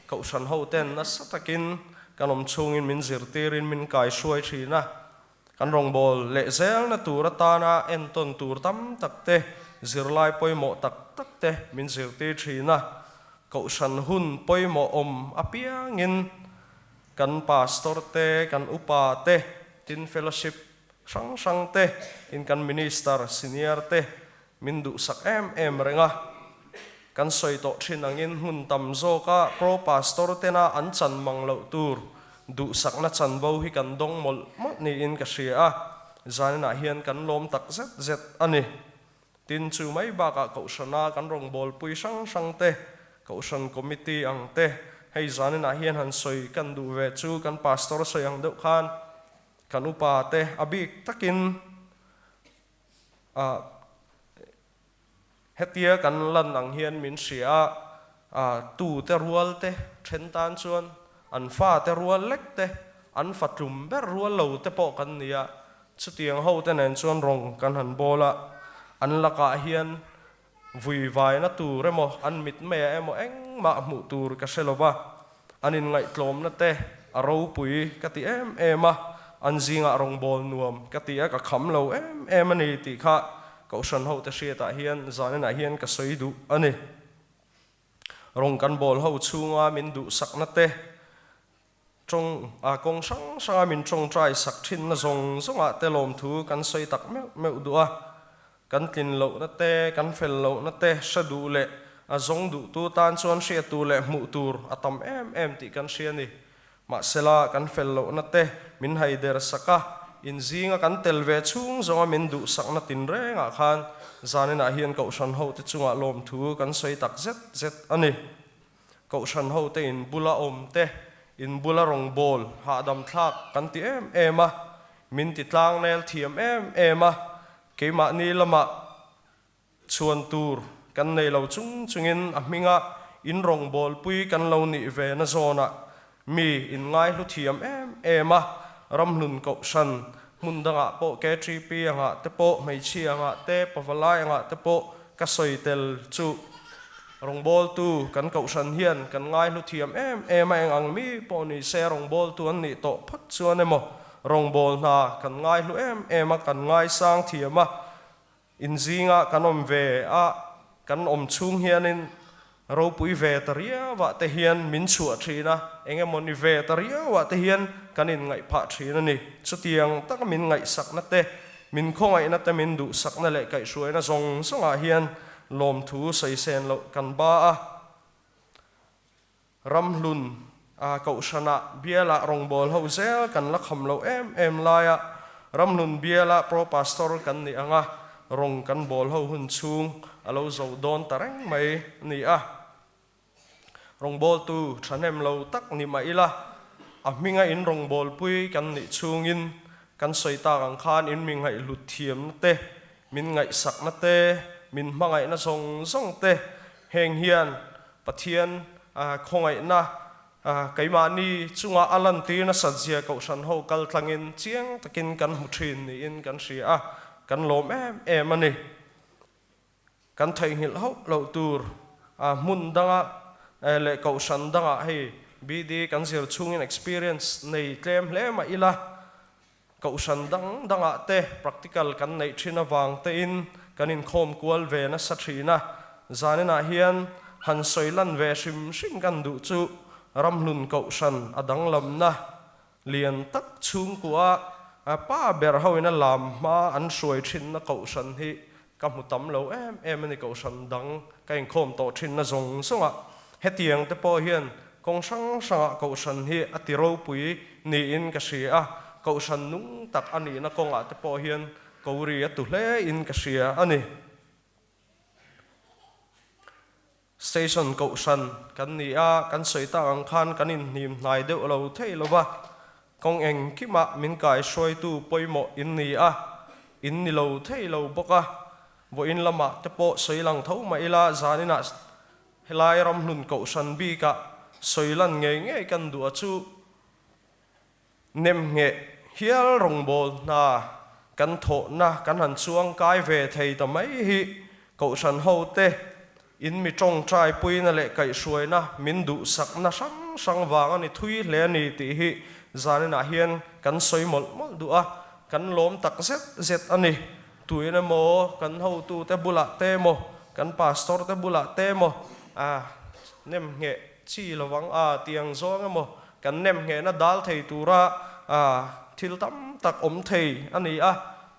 Kohhran hoten nasa takin kan awm chhungin min zirtirin min kaihruai thin a. Kan rawngbâwl leh zelna tur atana entawn tur tam tak te, zirlai pawimawh tak tak te min zirtir thin a. Kohhran hun pawimawh awm apiangin kan pastor te, kan upa te, tin fellowship Hrang hrang te in kan Minister senior te min duhsak em em reng a, kan sawi tawh thin angin hmun tam zawka Pro Pastor tena an chan mang loh tur duhsakna chanvo hi kan dawng mawlh mawlh niin ka hria a, zaninah hian kan lawm tak zet zet a ni. Tin, chu mai bakah Kohhrana kan rawngbawlpui hrang hrang te, Kohhran Committee ang te, hei zaninah hian han sawi kan duh ve chu kan Pastor sawi ang deuh khan Kan upa te a bik takin a hetia kan lan ang hian min hria a, a tu te rual te then tan chuan an fa te rual lek te, an fa tlum ber rual lo te pawh kan ni a, chutiang ho te nen chuan rawng kan han bawl a, an lakah hian. Vui vaina tur emaw, an mitmeiah emaw engmah hmuh tur ka hre lo va, an inngaihtlawmna te a ropui ka ti em em a, an zingah rawngbâwl nuam ka ti a, ka kham lo em em a ni tih kha Kohhran hote hriatah hian zaninah hian ka sawi duh a ni. Rawng kan bawl ho chhunga min duhsakna te, Tawng a kawng hrang hranga min tawngtai sak thinna zawng zawngah te lawmthu kan sawi tak meuh meuh duh a, kan tlin lohna te, kan fel lohna te hre duh leh a zawng duhtu tan chuan hriat tur leh hmuh tur a tam em em tih kan hria a ni. Mahsela kan fel lohna te min haider sak a, inzinga kan tel ve chhung zawnga min duhsakna tinrengah khan zaninah hian Kohhran hote chungah lawmthu kan sawi tak zet zet a ni. Kohhran hote in bula awm te, in bula rawngbâwl hahdam thlâk kan ti êm êm a, min ti tlângnêl thiam êm êm a, keimahni lamah chhuan tur kan nei lo chung chungin a hminga in rawngbâwlpui kan lo nih ve na zâwnah mi in ngaihlu thiam êm êm a, ramhlun kohhran hmun dangah pawh KTP angah te pawh, hmeichhia angah te, pavalai angah te pawh ka sawi tel chu rawngbawltu kan kohhran hian kan ngaihlu thiam em em a, eng ang mi pawh ni se rawngbawltu an nih tawh phawt chuan emaw rawngbâwl hna kan ngaihlu em em a, kan ngaisang thiam a, Inzingah kan awm ve a, kan awm chhung hianin ropui ve ta riauah te hian min chhuah thin a, eng emaw ni ve ta riauah te hian kan inngaih phah thin a ni. Chutiang taka min ngaihsakna te, min khawngaihna te, min duhsakna leh kaihhruaina zawng zawngah hian lawmthu sawi sen loh kan ba a. Ramhlun a Kohhranah bialah rawngbâwl ho zel kan la kham loh em em laia Ramhlun biala Pro Pastor kan nih anga rawng kan bâwl ho hun chhung a lo zo dawn ta reng mai a ni a. Rawngbâwltu thahnem lo tak ni mah ila a hminga in rawngbâwlpui kan nih chhungin kan sawi tak ang khan in mi ngaihhlut thiamna te, min ngaihsakna te, min hmangaihna zawng zawng te heng hian Pathian khawngaihna keimahni chunga a lantir nasat zia Kohhran ho kal tlangin chiang takin kan hmu thin niin kan hria a, kan lawm em em a ni. Kan theihnghilh hauh loh tur hmun danga leh Kohhran dangah hei BD kan zir chhungin experience nei tlem hle mah ila, Kohhran dang dangah te practical kan neih thin avang tein kan inkhawm kual ve nasa thin a, zaninah hian han sawi lan ve hrim hrim kan duh chu Ramhlun Kohhran a danglamna lian tak chhungkua pa ber hoin a lam hma an hruai thinna Kohhran hi ka hmu tam lo em em a ni Kohhran dang ka inkhawm tawh thinna zawng zawngah hetiang te pawh hian kawng hrang hrangah Kohhran hi a ti ropui niin ka hria a, Kohhran nung tak a nihna kawngah te pawh hian ko ri a tu hle in ka hria a ni. Station Kohhran kan ni a, kan sawi tak ang khan kan inhnim hnai deuh lo thei lo va, kawng engkimah min kaihruaitu pawimawh in ni a, in ni lo thei lo bawk a, vawiin lamah te pawh sawi lang tho mah ila zaninah helai ramhlun Kohhran bikah sawi lan ngei ngei kan duh a chu. Nemngheh hial rawngbâwl hna kan thawhna kan han chuang kai ve thei ta mai hi Kohhran hote in mi tawngtai puina leh kaihhruaina min duhsakna hrang hrang vang a ni thui hle a ni tih hi zaninah hian kan sawi mawlh mawlh duh a, kan lawm tak zet zet a ni. Tuin emaw kan hotute bulah te emaw kan pastor te bulah te emaw a nemngheh chi lovang a tiang zawng emaw Kan nemnghehna dal thei tura thil tam tak awm thei a ni a,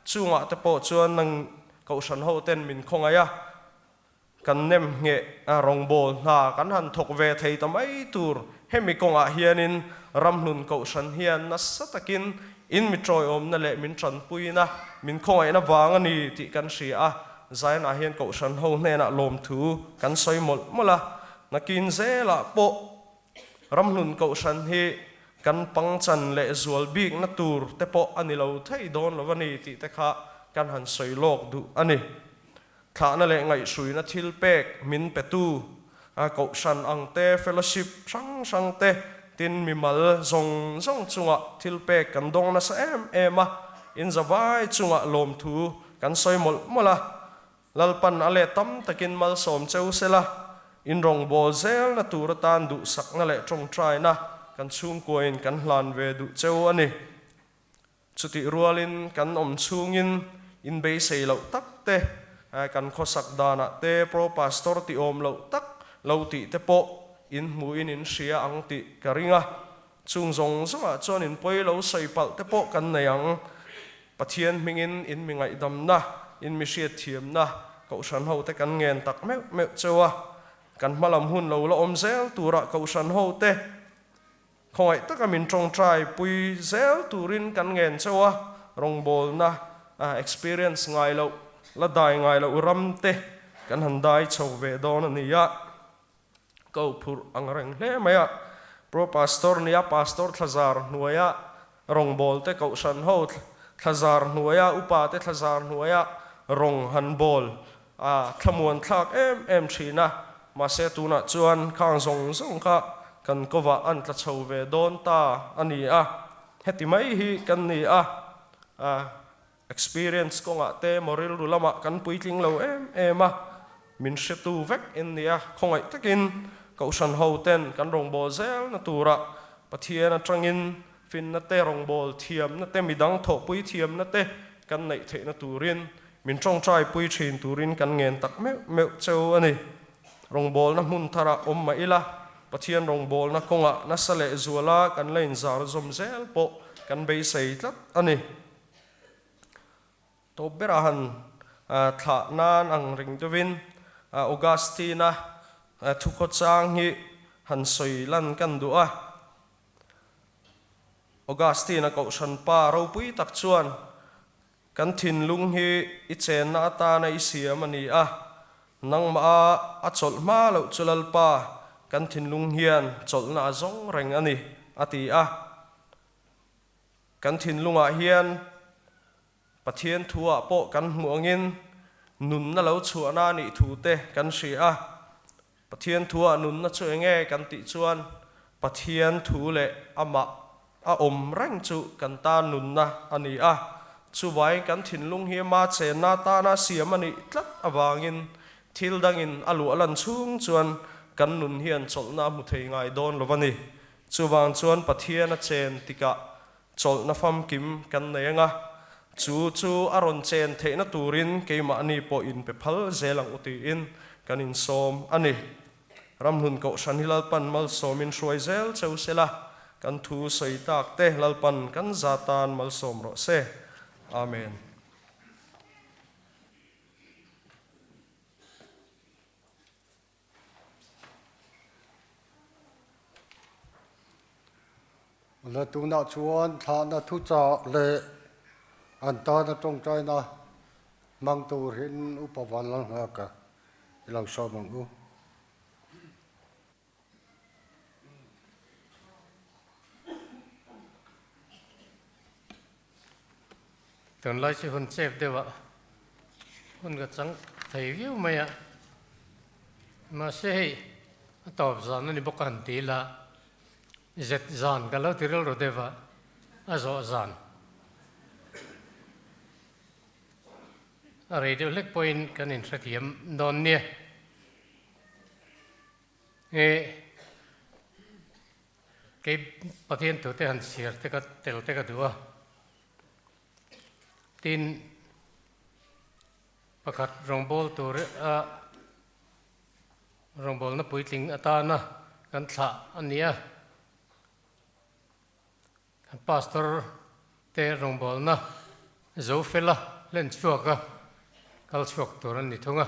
chungah te pawh chuan nang Kohhran ho ten min khawngaih a, kan nemngheh rawngbâwl hna kan han thawk ve thei ta mai tur. Hemi kawngah hianin Ramhlun Kohhran hian nasa takin in mi ṭawiawmna leh min ṭanpuina, min khawngaihna vang a ni tih kan hria a, Zion-ah hian Kohhran ho hnenah lawmthu kan sawi mawlh mawlh a, nakin zelah pawh Ramhlun Kohhran hi kan pangchan leh zual bikna tur te pawh a ni lo thei dawn lo a ni tih te kha kan han sawi lawk duh a ni. Thlahna leh ngaihhruina thil pek min petu Kohhran ang te, fellowship hrang hrang te, tin mimal zawng zawng chungah thil pek kan dawng nasa em em a, in zavai chungah lawmthu kan sawi mawlh mawlh a. Lalpan a leh tam takin malsawm cheu sela, in rawngbâwl zelna tur atan duhsakna leh ṭawngṭaina kan chhungkuain kan hlan ve duh cheu a ni. Chutih rualin kan awm chhungin in beisei loh tak te, kan khawsak danah te Pro Pastor tih awm loh tak lo tih te pawh in hmuhin in hria ang tih ka ring a. Chung zawng zawngah chuan in pawi lo sawi palh te pawh kan nei ang. Pathian hmingin in mi ngaihdamna, in mi hriatthiamna Kohhran ho te kan ngen tak meuh meuh cheu a. Kan hmalam hun lo la awm zel turah Kohhran ho te Khawngaih taka min tawngtai pui zel turin kan ngen chauh a, rawngbawlna experience ngai loh, la dai ngai loh ram te kan han dai chho ve dawn a ni a, ko phurh ang reng hle mai a. Pro Pastor nia Pastor thlazar hnuaia rawngbawl te Kohhran ho thlazar hnuaia upa te thlazar hnuaia rawng han bawl A thlamuan thlak em em thin a, mahse tunah chuan khang zawng zawng kha kan kovah an tla chho ve dawn ta a ni a, heti mai hi kan ni a, experience kawngah te maw rilru lamah kan puitling lo em em a, min hretu vek in ni a, khawngaih takin Kohhran ho ten kan rawngbâwl zelna turah Pathian atangin finna te, rawngbâwl thiamna te, midang thawhpui thiamna te kan neih theihna turin Min tawngtai pui thin turin kan ngen tak meuh meuh cheu a ni. Rawngbawlna hmun tharah awm mah ila, Pathian rawngbawlna kawngah nasa leh zuala kan la inzar zawm zel pawh kan beisei tlat a ni. Tawp berah han thlah nan ang ring deuhin Augustine-a thukhawchang hi han sawi lan kan duh a. Augustine-a kohhran pa ropui tak chuan Kan thinlung hi i chenna atana i siam a ni a, nangmah a a chawlh hma loh chu Lalpa, kan thinlung hian chawlhna a zawng reng a ni, a ti a. Kan thinlungah hian Pathian thuah pawh kan hmuh angin nunna lo chhuahna a nih thu te kan hria a. Pathian thuah nunna chu enge kan tih chuan Pathian thu leh amah a awm reng chu kan tan nunna a ni a, chuvai kan thinlung hi ama chenna tana siam a nih tlat avangin thil dangin a luah lan chhung chuan kan nun hian chawlhna a hmu thei ngai dawn lo a ni. Chuvang chuan Pathian a chen tikah chawlhna famkim kan nei anga, chu chu a rawn chen theihna turin keimahni pawh inpe phal zel ang u tiin kan insawm a ni. Ramhlun Kohhran hi Lalpan malsawmin hruai zel cheu sela, kan thu sawi tak te Lalpan kan za tan malsawm rawh se. Amen. La tunah chuan thlahna thuchah leh an tana tawngtaina hmang turin Upa Vanlalnghaka i lo sawm ang u. Tunlai chu hun chep deuh ah hun ka chang thei viau mai a, mahse hei a tawp zan a ni bawk a han ti ila, zet zan ka lo ti rilru deuh a, a zawh zan a rei deuh hlek pawhin kan inhrethiam dawn nia. Nge kei Pathian tute han chhiar te ka tel te ka duh a, tin pakhat rawngbâwl tur a rawngbâwlna puitling atana kan thlah a ni a, kan pastor te rawngbâwlna zo fela hlen chhuak a kal chhuak tur an ni thung a.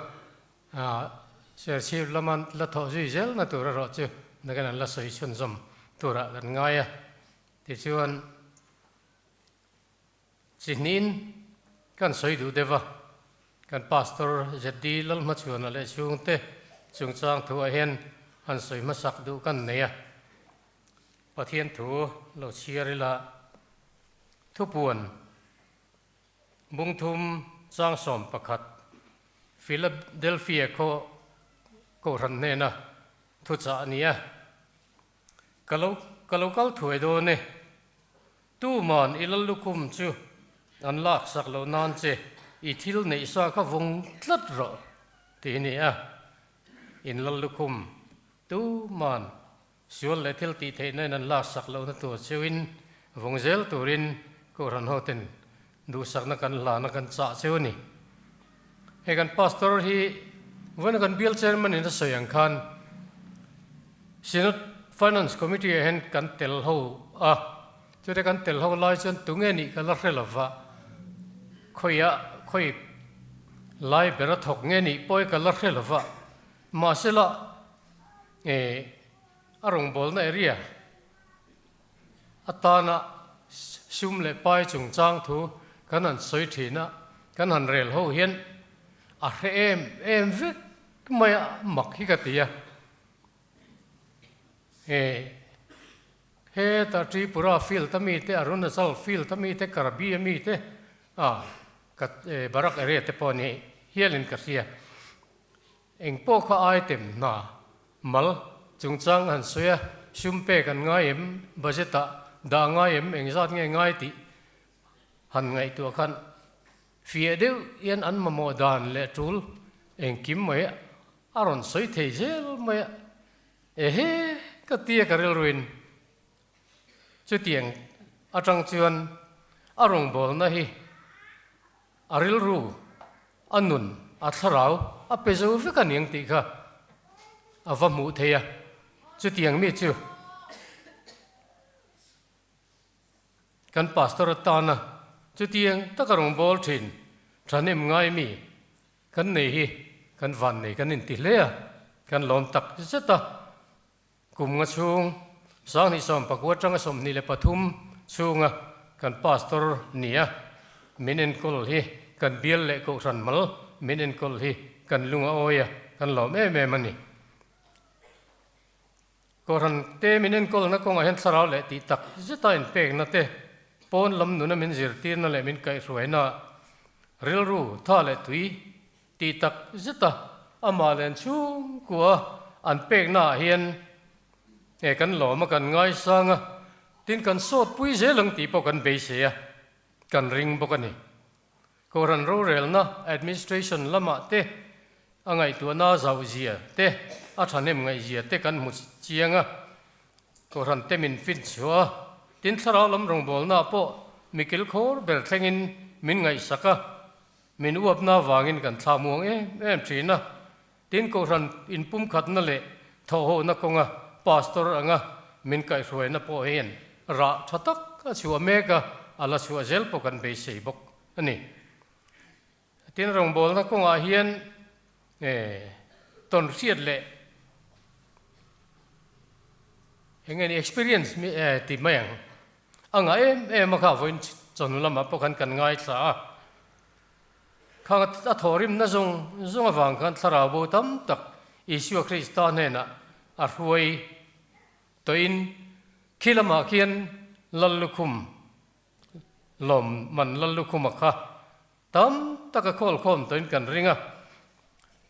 Serchhip lama la thawh zui zelna tur erawh chu nakin an la sawi chhunzawm turah kan ngai a. Tichuan, chi hnihin kan sawi duh deuh a, kan Pastor ZD Lalhmachhuana leh chhungte chungchang thuah hian han sawi hmasak duh kan nei a. Pathian thu lo chhiar ila thupuan Bungthum chang 11 Philadelphia khaw kohhran hnena thuchah a ni a, Ka lo ka lo kal thuai dawn e, tuman i lallukhum chu an laksak loh nan che. I thil neih sa kha vawng tlat rawh tih a ni a. In lal lukhum tuman sual leh thil tih theihna in an lak sak lohna tur cheuin vawng zel turin Kohhran hoten duhsakna kan hlana kan chah cheu a ni. Hei kan Pastor hi vawiin kan Bial Chairman in a sawi ang khan Synod Finance Committee ah hian kan tel ho a, chute kan tel ho lai chuan tunge nih ka la hre lova, khawiah khawi lai bera thawk nge nih pawh hi ka la hre lova, mahsela a rawngbawlna area atana sum leh pai chungchang thu kan han sawi thin a, kan han rel ho hian a hre em em vek mai a, mak hi ka ti a. He heta Tripura field a mite, Arunachal field a mite, Karbi a mite, ah ka Barak area te pawh ni hialin ka hria. Eng pawh kha item hna mal chungchang han sawi a, sum pek an ngai em, budget ah dah ngai em, engzat nge ngai tih han ngaihtuah khan fiah deuh hian an mamawh dan leh tul engkim mai a rawn sawi thei zel mai a, ehe ka tia ka rilruin chutiang atang chuan a rawngbawlna hi A rilru, a nun, a thlarau a pe zo vek a niang tih kha a va hmuh thei a, chutiang mi chu kan pastor atana chutiang taka rawngbâwl thin thahnem ngai mi kan nei hi kan vannei kan inti hle a, kan lawm tak zet a. Kum nga chhung, 2019 atanga 23 chhunga kan pastor ni a, min enkawl hi kan bial leh kohhran mal min enkawl hi kan lung a awi a, kan lawm em em a ni. Kohhran te min enkawlna kawngah hian thlarau leh tih tak zeta inpekna te, pawn lam nuna min zirtirna leh min kaihhruaina, rilru tha leh tui Tih tak zeta amah len chhungkua an peknaah hian nge kan lawm a, kan ngaisang a, tin kan sawt pui zel ang tih pawh kan beisei a, kan ring bawk a ni. Kohhran rorelna, administration, lamah te a ngaihtuahna a zauh zia te, a thahnem ngaihzia te kan hmu chiang a, Kohhran te min fin chhuah a, tin thlarau lam rawngbawlnaah pawh mikil khawr ber thlengin min ngaihsak a, Min uapna avangin kan thlah muang em em thin a, tin Kohhran inpumkhatna leh thawhhawhna kawnga Pastor anga min kaihhruaina pawh hian rah tha tak a chhuah mek a, a la chhuah zel pawh kan beisei bawk a ni. Tin rawngbawlna kawngah hian tawn hriat leh eng nge ni experience ti mai ang. A ngah em em a kha vawiin chawhnu lamah pawh khan kan ngaithla a, khang a thawhrimna zawng zawng avang khan thlarau bo tam tak Isua Krista hnenah a hruai tawhin khi lamah khian Lal lukhum lawm man Lal lukhuma kha tam tak a khawlkhawm tawhin kan ring a.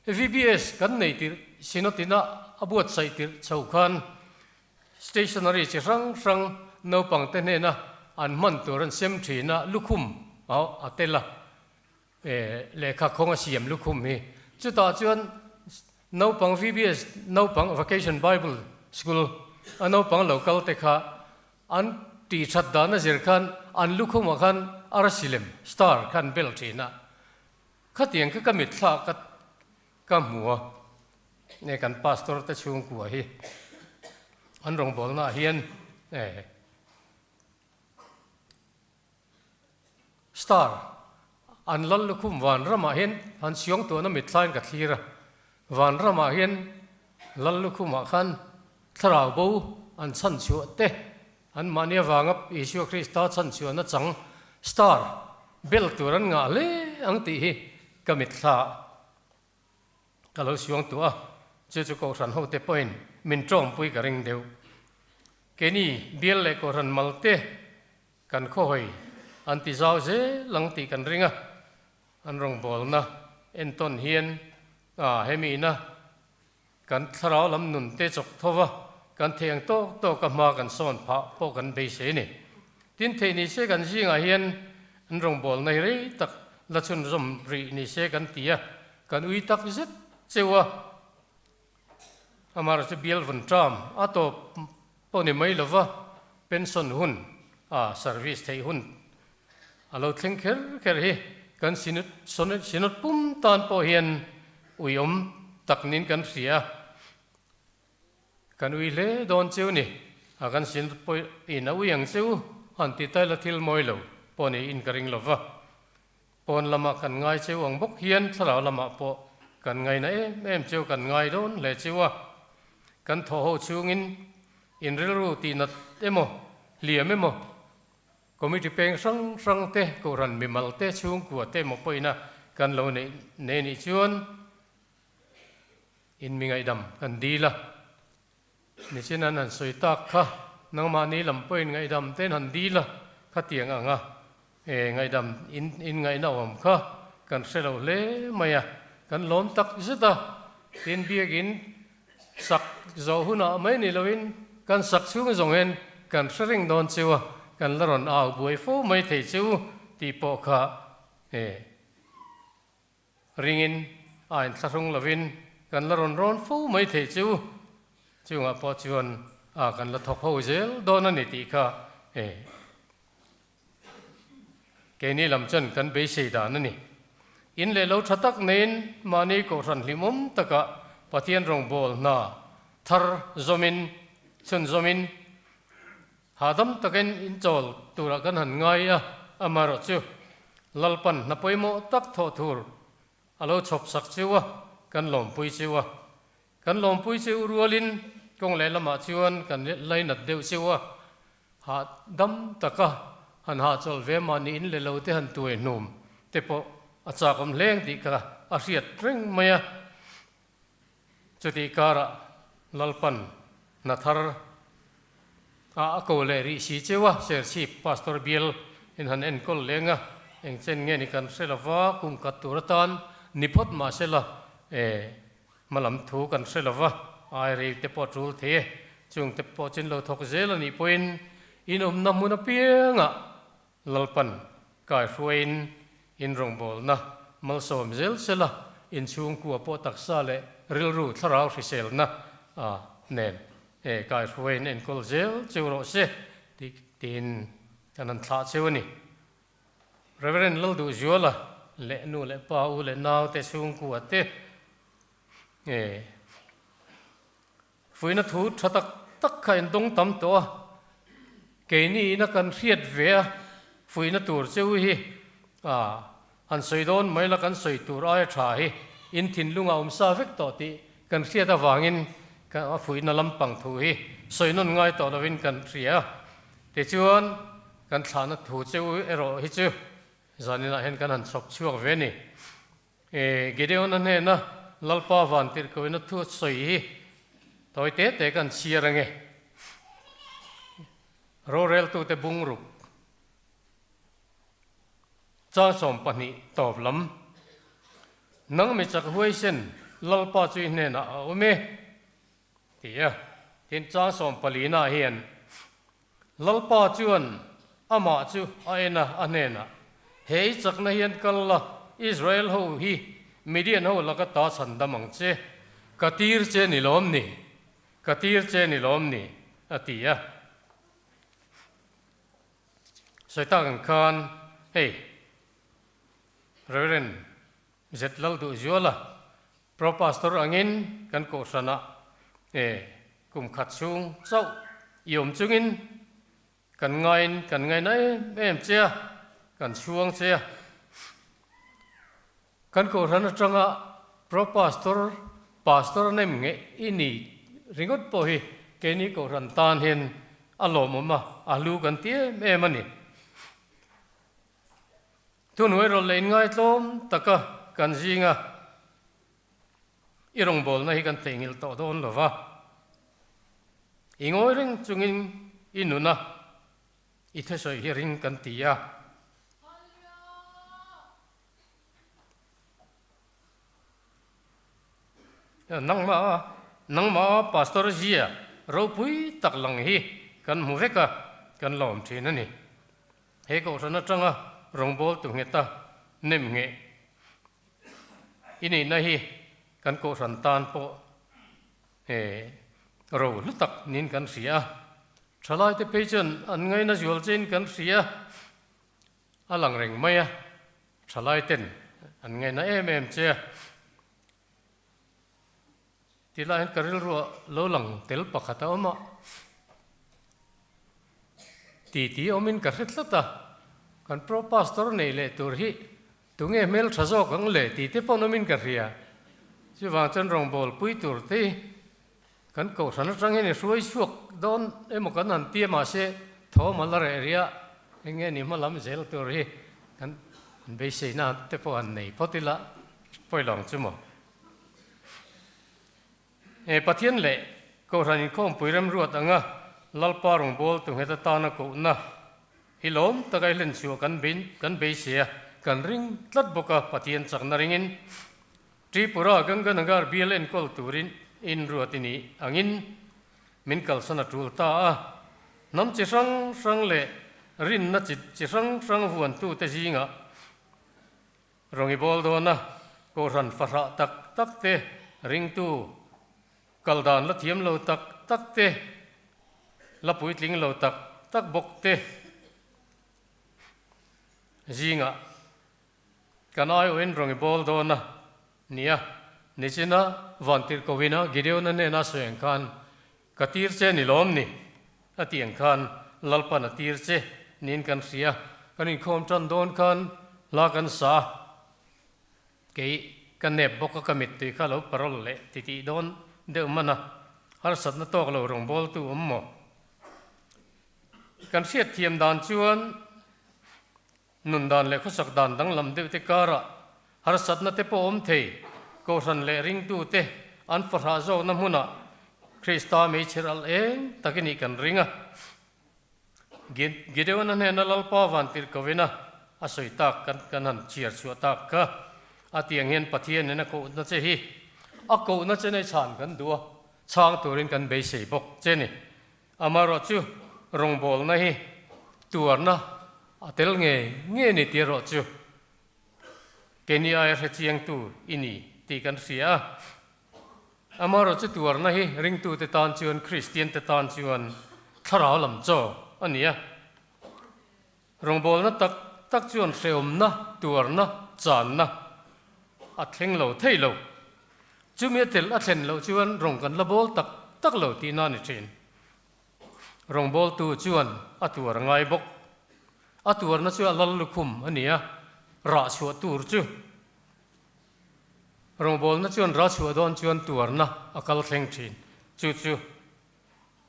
VBS kan nei tirh Synod-in a a buatsaih tirh chho khan Stationery chi hrang hrang naupang te hnena an hman tur an sem thin a, lukhum a tel a, lehkha khawng a siam lukhum hi. Chutah chuan naupang VBS naupang Vacation Bible School a naupang lo kal te kha an tih that dan a zir khan an lukhumah khan arsi lem, star, kha an bel thin a. Khatiang kha ka mitthla ka Ka hmu a, nge kan pastor te chhungkua hi an rawngbawlna ah hian star an lal lukhum vanramah hian han siang tuahna mitthlain ka thlir a, vanramah hian lal lukhumah khan thlarau bo an chhanchhuah te an mahni avanga Isua Krista chhanchhuahna chang star bel tur an ngah hle ang tih hi ka mitthla ah Ka lo suang tuah a, chu chu Kohhran hote pawhin min tawngpui ka ring deuh. Keini bial leh Kohhran malte kan khawhawi an ti zau zel ang tih kan ring a, an rawngbawlna entawn hian a hemi ina kan thlarau lam nun te chawk tho va, kan thei ang tawk tawk a hma kan sawn phah pawh kan beisei a ni. Tin theih ni se kan zingah hian an rawngbawlna hi rei tak. la chhunzawm rih ni se kan ti a, kan ui tak zet cheu a. Amar chu bial vawn ṭam a tawp pawh ni mai lova, pension hun a service theih hun a lo thleng kher kher hi kan synod synod pum tan pawh hian uiawm tak niin kan hria a. Kan ui hle dawn cheu ni, a kan synod pawh in a ui ang cheu han ti taila thil mawi lo pawh niin ka ring lova. Pawn lamah kan ngai cheu ang bawk hian thlarau lamah pawh kan ngaina em em cheu kan ngai dawn hle cheu a. Kan thawh ho chhungin in rilru tihnat emaw, hliam emaw, committee peng hrang hrang te, kohhran mimal te, chhungkua te emaw pawhina kan lo neih nei nih chuan in mi ngaihdam kan dil a. Nichin an han sawi tak kha, nangmahni lam pawhin ngaihdam te'n han dil a, khatiang anga e ngaihdam in in ngaihna awm kha kan hre lo hle mai a, kan lawm tak zet a, tin biakin sak zawh hunah mai ni loin kan sak chhung zawng hian kan hre reng dawn cheu a, kan la rawn au buai fo mai thei cheu tih pawh kha e. Ringin a inthlahrung lovin kan la rawn rawn fo mai thei chu, chungah pawh chuan a kan la thawk ho zel dawn a ni tih kha e keini lam chuan kan beisei dan a ni. In leh lo tha tak neiin mahni kohhran hlimawm takah Pathian rawngbâwl hna thar zawmin chhunzawmin Hahdam takin inchawl turah kan han ngai a, amaherawh chu Lalpan hna pawimawh tak thawh tur a lo chhawp sak cheu a, kan lawmpui cheu a. Kan lawmpui cheu rualin kawng lehlamah chuan kan lainat deuh cheu a, hahdam taka han hahchawlh ve mahni in leh lo te han tuai hnum te pawh a chakawm hleng tih kha a hriat reng mai a. Chutih karah Lalpan hna thar a a ko leh rih si cheu a, Serchhip Pastor Bial in han enkawl leng a, eng chen nge ni kan hre lova, kum khat tur atan ni phawt mah se la, e, hmalam thu kan hre lova, ai rei te pawh a tul thei e, chung te pawh chin lo thawk zel a nih pawhin in awmna hmun apiangah Lalpan kaihruaiin in rawngbawlna malsawm zel sela inchhungkua pawh taksa leh rilru thlarau hriselna nen kaihruaiin enkawl zel cheu rawh se tih tiin kan han thlah cheu a ni. Rev. Lalduhzuala leh nu leh pa u leh naute chhungkua te Fuihna thu tha tak tak kha in dawng tam tawh a, keini ina kan hriat ve a, fuihna tur cheu hi a han sawi dawn mai la kan sawi tur aia tha hi in thinlung a awm sa vek tawh tih kan hriat avangin a fuihna lampang thu hi sawi nawn ngai tawh lovin kan hria a, tichuan kan thlahna thu cheu erawh hi chu zaninah hian kan han chhawp chhuak ve a ni. Gideon-a hnena Lalpa vantirhkohina thu sawi hi tawi te te kan chhiar ange. Roreltute bungruk chang 12 tawp lam. Nang mi chak huaisen Lalpa chu i hnenah a awm e, ti a. Tin, chang 14-ah hian Lalpa chuan amah chu a en a, a hnenah, He i chakna hian kal la, Israel ho hi Midian ho laka ta chhan dam ang che, ka tir che ni lawm ni? Ka tir che ni lawm ni? a ti a. Sawi tak ang khan, hei, Reverend Zet Lalduhzuala, Pro Pastor angin kan kohhranah e kum khat chhung chauh i awm chungin kan ngaiin kan ngaina em em che a, kan chhuang che a. Kan kohhran atanga Pro Pastor, Pastor nem nge i ni ringawt pawh hi keini kohhran tan hian a lawmawm a, a hlu kan ti em em a ni. Thuhnuai rawlh leh inngaihtlawm taka kan zinga i rawngbawlna hi kan theihnghilh tawh dawn lo va, i ngawi reng chungin i nuna i thusawi hi ring kan ti a. Nangmah nangmah Pastor Zia ropui tak lang hi kan hmu vek a, kan lawm thin a ni. He kohhran atanga rawngbawltu ngheta Nem nge i neihna hi kan kohhran tan pawh he ro hlu tak niin kan hria a. Thalaite phei chuan an ngaina zual chein kan hria a lang reng mai a, thalaiten an ngaina em em che a. Ti lai hian ka rilruah lo lang tel pakhat a awm a, ti ti awmin ka hre tlat a, kan pro pastor neih leh tur hi tunge hmel tha zawk ang le ti te pawh awmin ka hria. Chuvang chuan rawngbâwl pui tur te hi kan kohhran atang hian i hruai chhuak dawn emaw kan han ti a, mahse thawm a la reh rih a, eng nge ni hma lam zel tur hi kan beiseina te pawh han nei phawt ila pawi lo ang chu maw. He Pathian leh Kohhran inkhawmpui remruat anga Lalpa rawngbâwl tu nghet atana kohna hi lawm taka i hlenchhuah kan kan beisei a, kan ring tlat bawk a, Pathian chakna ringin Tripura Ganganagar bial enkawl turin inruat i nih angin min kalsan a tul ta a, hnam chi hrang hrang leh rinna chi chi hrang hrang vuantute zingah Rawng i bawl dawn a, Kohhran fahrah tak tak te, ringtu kal dan la thiam lo tak tak te, la puitling lo tak tak bawk te zingah kan aiawhin rawng i bawl dawn a nia. Nichina Vantirhkohina Gideona hnena sawi ang khan, Ka tir che ni lawm ni? A tih ang khan Lalpan a tir che niin kan hria. Kan inkhawm tan dawn khan hla kan sa a, kei ka nep bawk a, ka mittui kha lo parol leh titih dawn deuh man a, harsatna tawk lo rawngbawltu awm maw? Kan hriatthiam dan chuan Nun dan leh khawsak dan danglam deuh te karah harsatna te pawh awm thei. Kohhran leh ringtu te an fahrah zawkna hmunah Krista meichher alh eng tak i nih kan ring a. Gideon-a hnena Lalpa vantirh kovina a sawi tak kan kan han chhiar chhuah tak kha. A tiang hian Pathianin a kohna che hi a kohna che nei chhan kan duh a, chhang turin kan beisei bawk che ni. Amaherawhchu rawngbawlna hi tuarna a tel nge nge ni tih erawh chu keini aia hre chiangtu i ni tih kan hria a. Amaherawhchu tuarna hi ringtute tan chuan, Kristiante tan chuan thlarau lam chaw a ni a. Rawngbawlna tak tak chuan hrehawmna, tuarna, channa a thleng lo thei lo. Chumi a tel a thlen loh chuan rawng kan la bawl tak tak lo tihna a ni thin. Rawngbawltu chuan a tuar a ngai bawk. A tuarna chu a lal lukhum a ni a, rah chhuah tur chu. Rawngbawlna chuan rah chhuah dawn chuan tuarna a kal thleng thin. Chu chu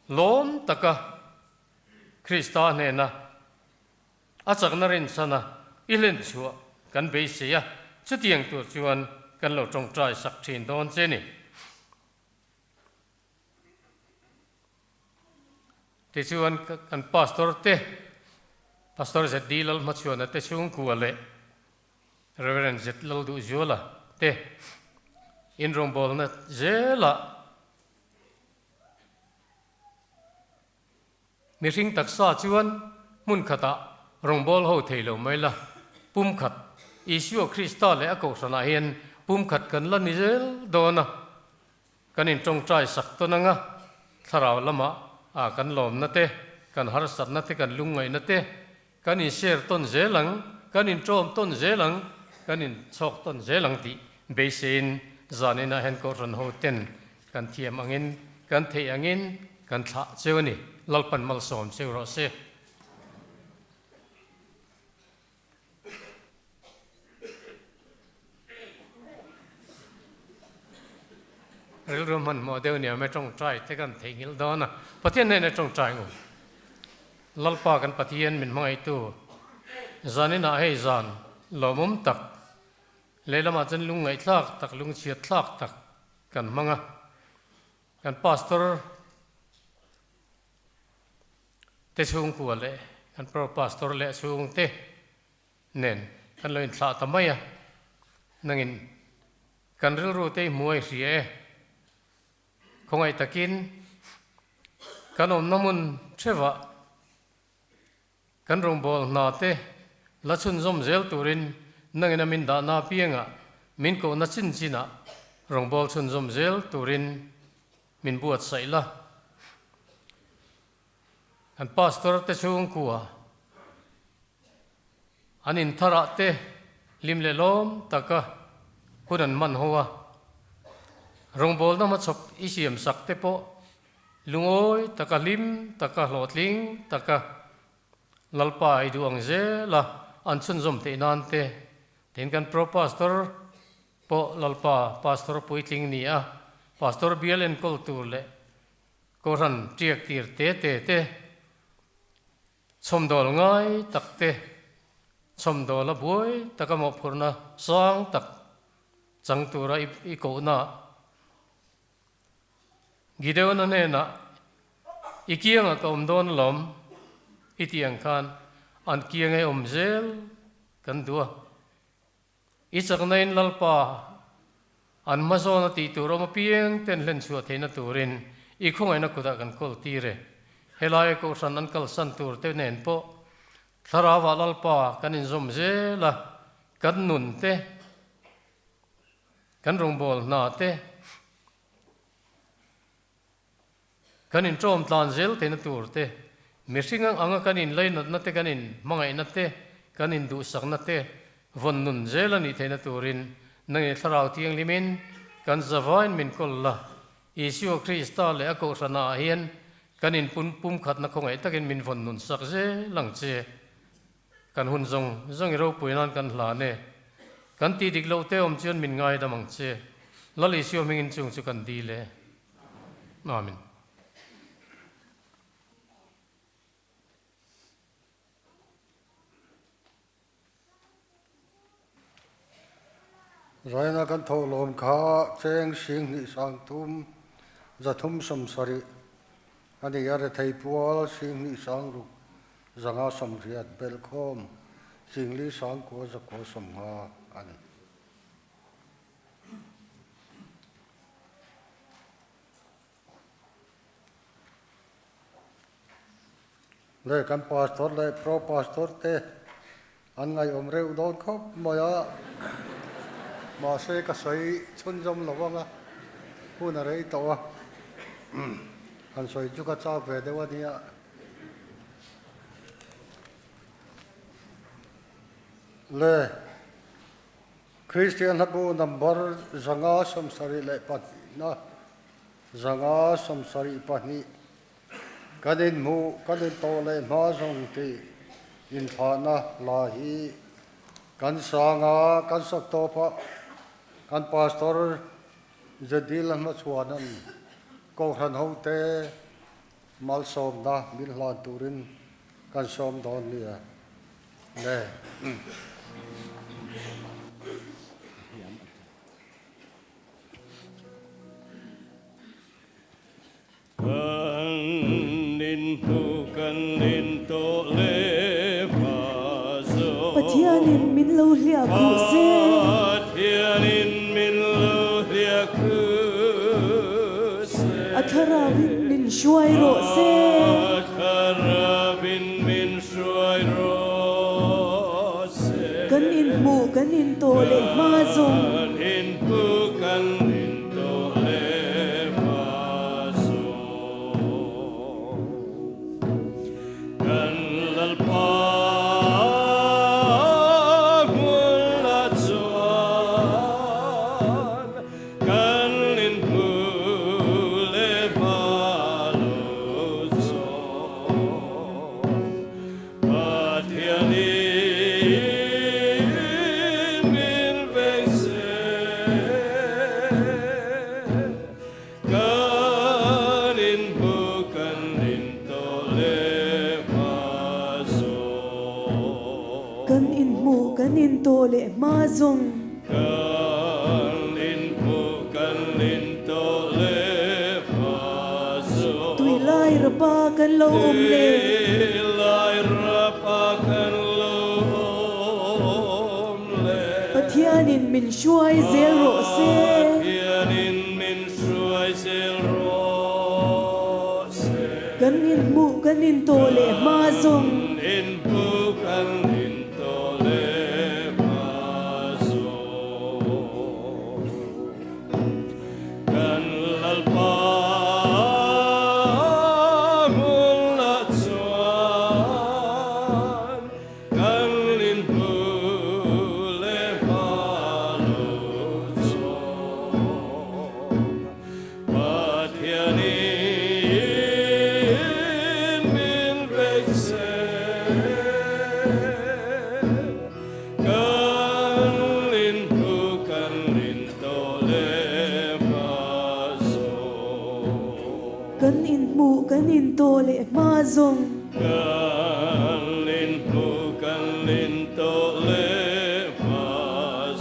lawm taka Krista hnena a chakna rinchhana i hlen chhuah kan beisei a, chutiang tur chuan kan lo tawngtai sak thin dawn che ni. Tichuan kan Pastor te, Pastor ZD Lalhmachhuana te chhungkua leh Rev. Z Lalduhzuala te inrawngbawlna zelah Mihring taksa chuan hmun khatah rawngbâwl ho thei lo mai la, pum khat, Isua Krista leh a kohhranah hian pum khat kan la ni zel dawn a, kan inṭawngṭai sak tawn anga thlarau lamah a kan lawmna te, kan harsatna te, kan lungngaihna te kan inshare tawn zel ang, kan inṭawm tawn zel ang, kan inchhawk tawn zel ang tih beiseiin zaninah hian Kohhran ho ten kan thiam angin, kan theih angin kan thlah cheu a ni. Lalpan malsawm cheu rawh se. Rilru hmanhmawh deuh nia me tawngtai te kan theihnghilh dawn a, Pathian hnenah tawngtai ngu. Lalpa kan Pathian min hmangaihtu zaninah hei zan lawmawm tak lehlamah chuan lungngaihthlak tak lungchhiatthlak tak kan hmang a, kan pastor te chhungkua leh kan pro pastor leh chhungte nen kan lo inthlah ta mai a, nangin kan rilru te i hmuai hria e, khawngaih takin kan awmna hmun thevah kan rawngbâwl hna te la chhunzawm zel turin Nangin a min dahna apiangah min kohna chin chinah rawngbâwl chhunzawm zel turin min buatsaih la. Kan pastor te chhungkua an intharah te hlim leh lawm taka hun an hman ho a, rawngbawlna hmachhawp i siam sak te pawh lungawi taka hlim taka hlawhtling taka Lalpa i duh ang zel a an chhunzawm theih nan te tin kan Pro Pastor pawh Lalpa Pastor puitling ni a Pastor bial enkawl tur leh Kohhran tiak tir te te te, chhawmdawl ngai tak te, chhawmdawl a buai taka mawhphurhna sang tak chang tura i kohna Gideon-a hnenah i kiangah ka awm dawn alawm i tih ang khan an kianga i awm zel kan duh a. I chaknain Lalpa an hmazawn a tih tur awm apiang ten hlen chhuah theihna turin i khawngaihna kutah kan kawl tir e. Helaia Kohhran an kalsan tur te nen pawh Thlarauah Lalpa kan inzawm zel a, kan nun te, kan rawngbâwl hna te, Kan inṭawm tlan zel theihna tur te, mihring ang anga kan inlainatna te, kan inhmangaihna te, kan induhsakna te vawn nun zel a nih theihna turin nangin Thlarau Thianghlimin kan zavain min kawl la. Isua Krista leh a Kohhrana ah hian kan inpun pumkhatna khawngaih takin min vawn nun sak zel ang che. Kan hun zawng zawng i ropui nan kan hlan e. Kan tih dik loh te awm chuan min ngaidam ang che. Lal Isua hmingin chung chu kan dil e. Amen. Raina kan tho lawm kha cheng sing hnih sang thum 370 a ni a, rethei pual sing hnih sang ruk 580 belhkhawm singli sang kua 950 a ni. Le kan pastor leh pro pastor te an ngaihawm reuh dawn khawp mai a, mahse ka sawi chhunzawm lo ang a, hun a rei tawh a, han sawi chu ka chak ve deuh a nia. Le. Kristian hlabu number 572 na 572 kan inhmuh kan intawh leh hma zawng tih inthlahna hla hi kan sang a, kan sak tawp a, kan Pastor Zedil a hmachhuan an Kohhran hote malsawmna min hlan turin kan sawm dawn nia. Le. Kan in hnu kan in tawh leh hma zawng. Pathianin min lo hliah khuh se. Pathianin min lo hliah khuh se. A thlarauin min hruai rawh se. A thlarauin min hruai rawh se. Kan inhmuh kan intawh leh hma zawng. Kan inhmuh kan intawh leh hma zawng. Kan Lalpa hmun a chuan kan inhmuh leh hma lo zawng. Pathianin min veng se, kan inhmu kan intawh leh hma zawng. Kan inhmu kan intawh leh hma zawng. Kan inhmu kan intawh leh hma zawng. Tui lai rapa kan lo awm le. Tui lai rapa kan lo awm le. Pathianin min hruai zel rawh se. Pathianin min hruai zel rawh se. Kan inhmu kan intawh leh hma zawng. Kan inhmu kan intawh leh hma. Pathianin min vek se. Kan inhmu kan into leh hma zawng. Kan inhmu kan into leh hma zawng. Kan inhmu kan into leh hma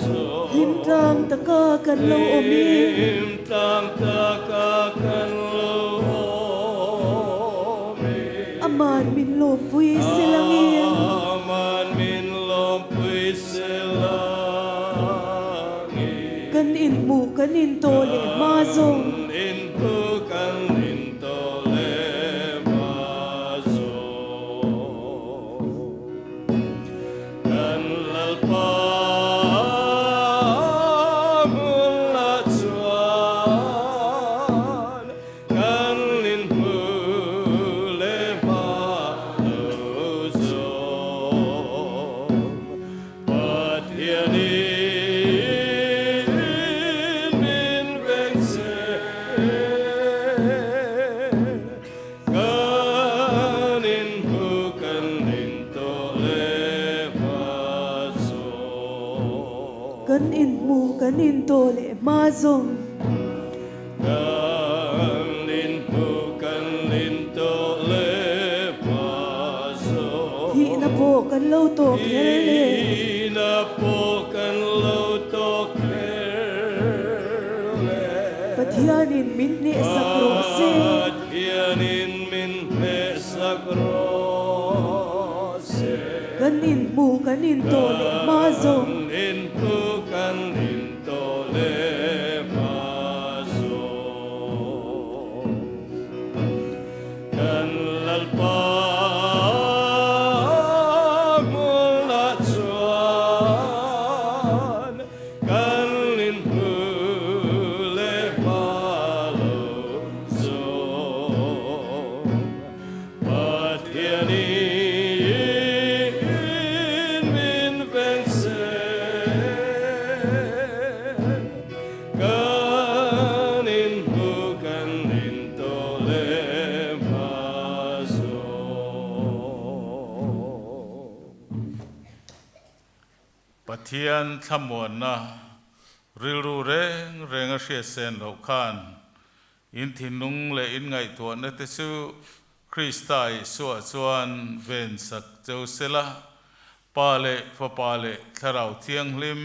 zawng. Hlim tlang taka kan lo awm i. Hlim tlang taka kan lo awm i. Aman min lawmpui se langin. Aman min lawmpui se langin. Kan inhmu kan intawh leh hma zawng. Kan inhmu kan intawh leh hma zawng. Kan Lalpa hmun la chuan. Kan inhmu leh hma lo zawm. Pathianin min veng se. Kan inhmu kan intawh leh hma zawm. Kan inhmu kan intawh leh hma zawm. Kan inhmu kan intawh leh hma zawng. Thihna pawh kan lo tawh kher le. Thihna pawh kan lo tawh kher le. Pathianin min hnehsak rawh se. Pathianin min hnehsak rawh se. Kan inhmu kan intawh leh hma zawng. Kan inhmu kan in. Pathianin min veng se, kan inhmu kan intawh leh hma zawng. Pathian thlamuanna rilru reng reng a hriatsen loh khan In thinlung leh in ngaihtuahna te chu Krista Isua chuan ven sak cheu sela, Pa leh Fapa leh Thlarau Thianghlim,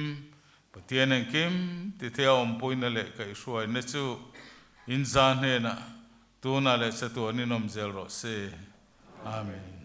Pathian engkim tithei a awmpuina leh kaihhruaina chu in za hnenah tunah leh chatuan in awm zel rawh se. Amen.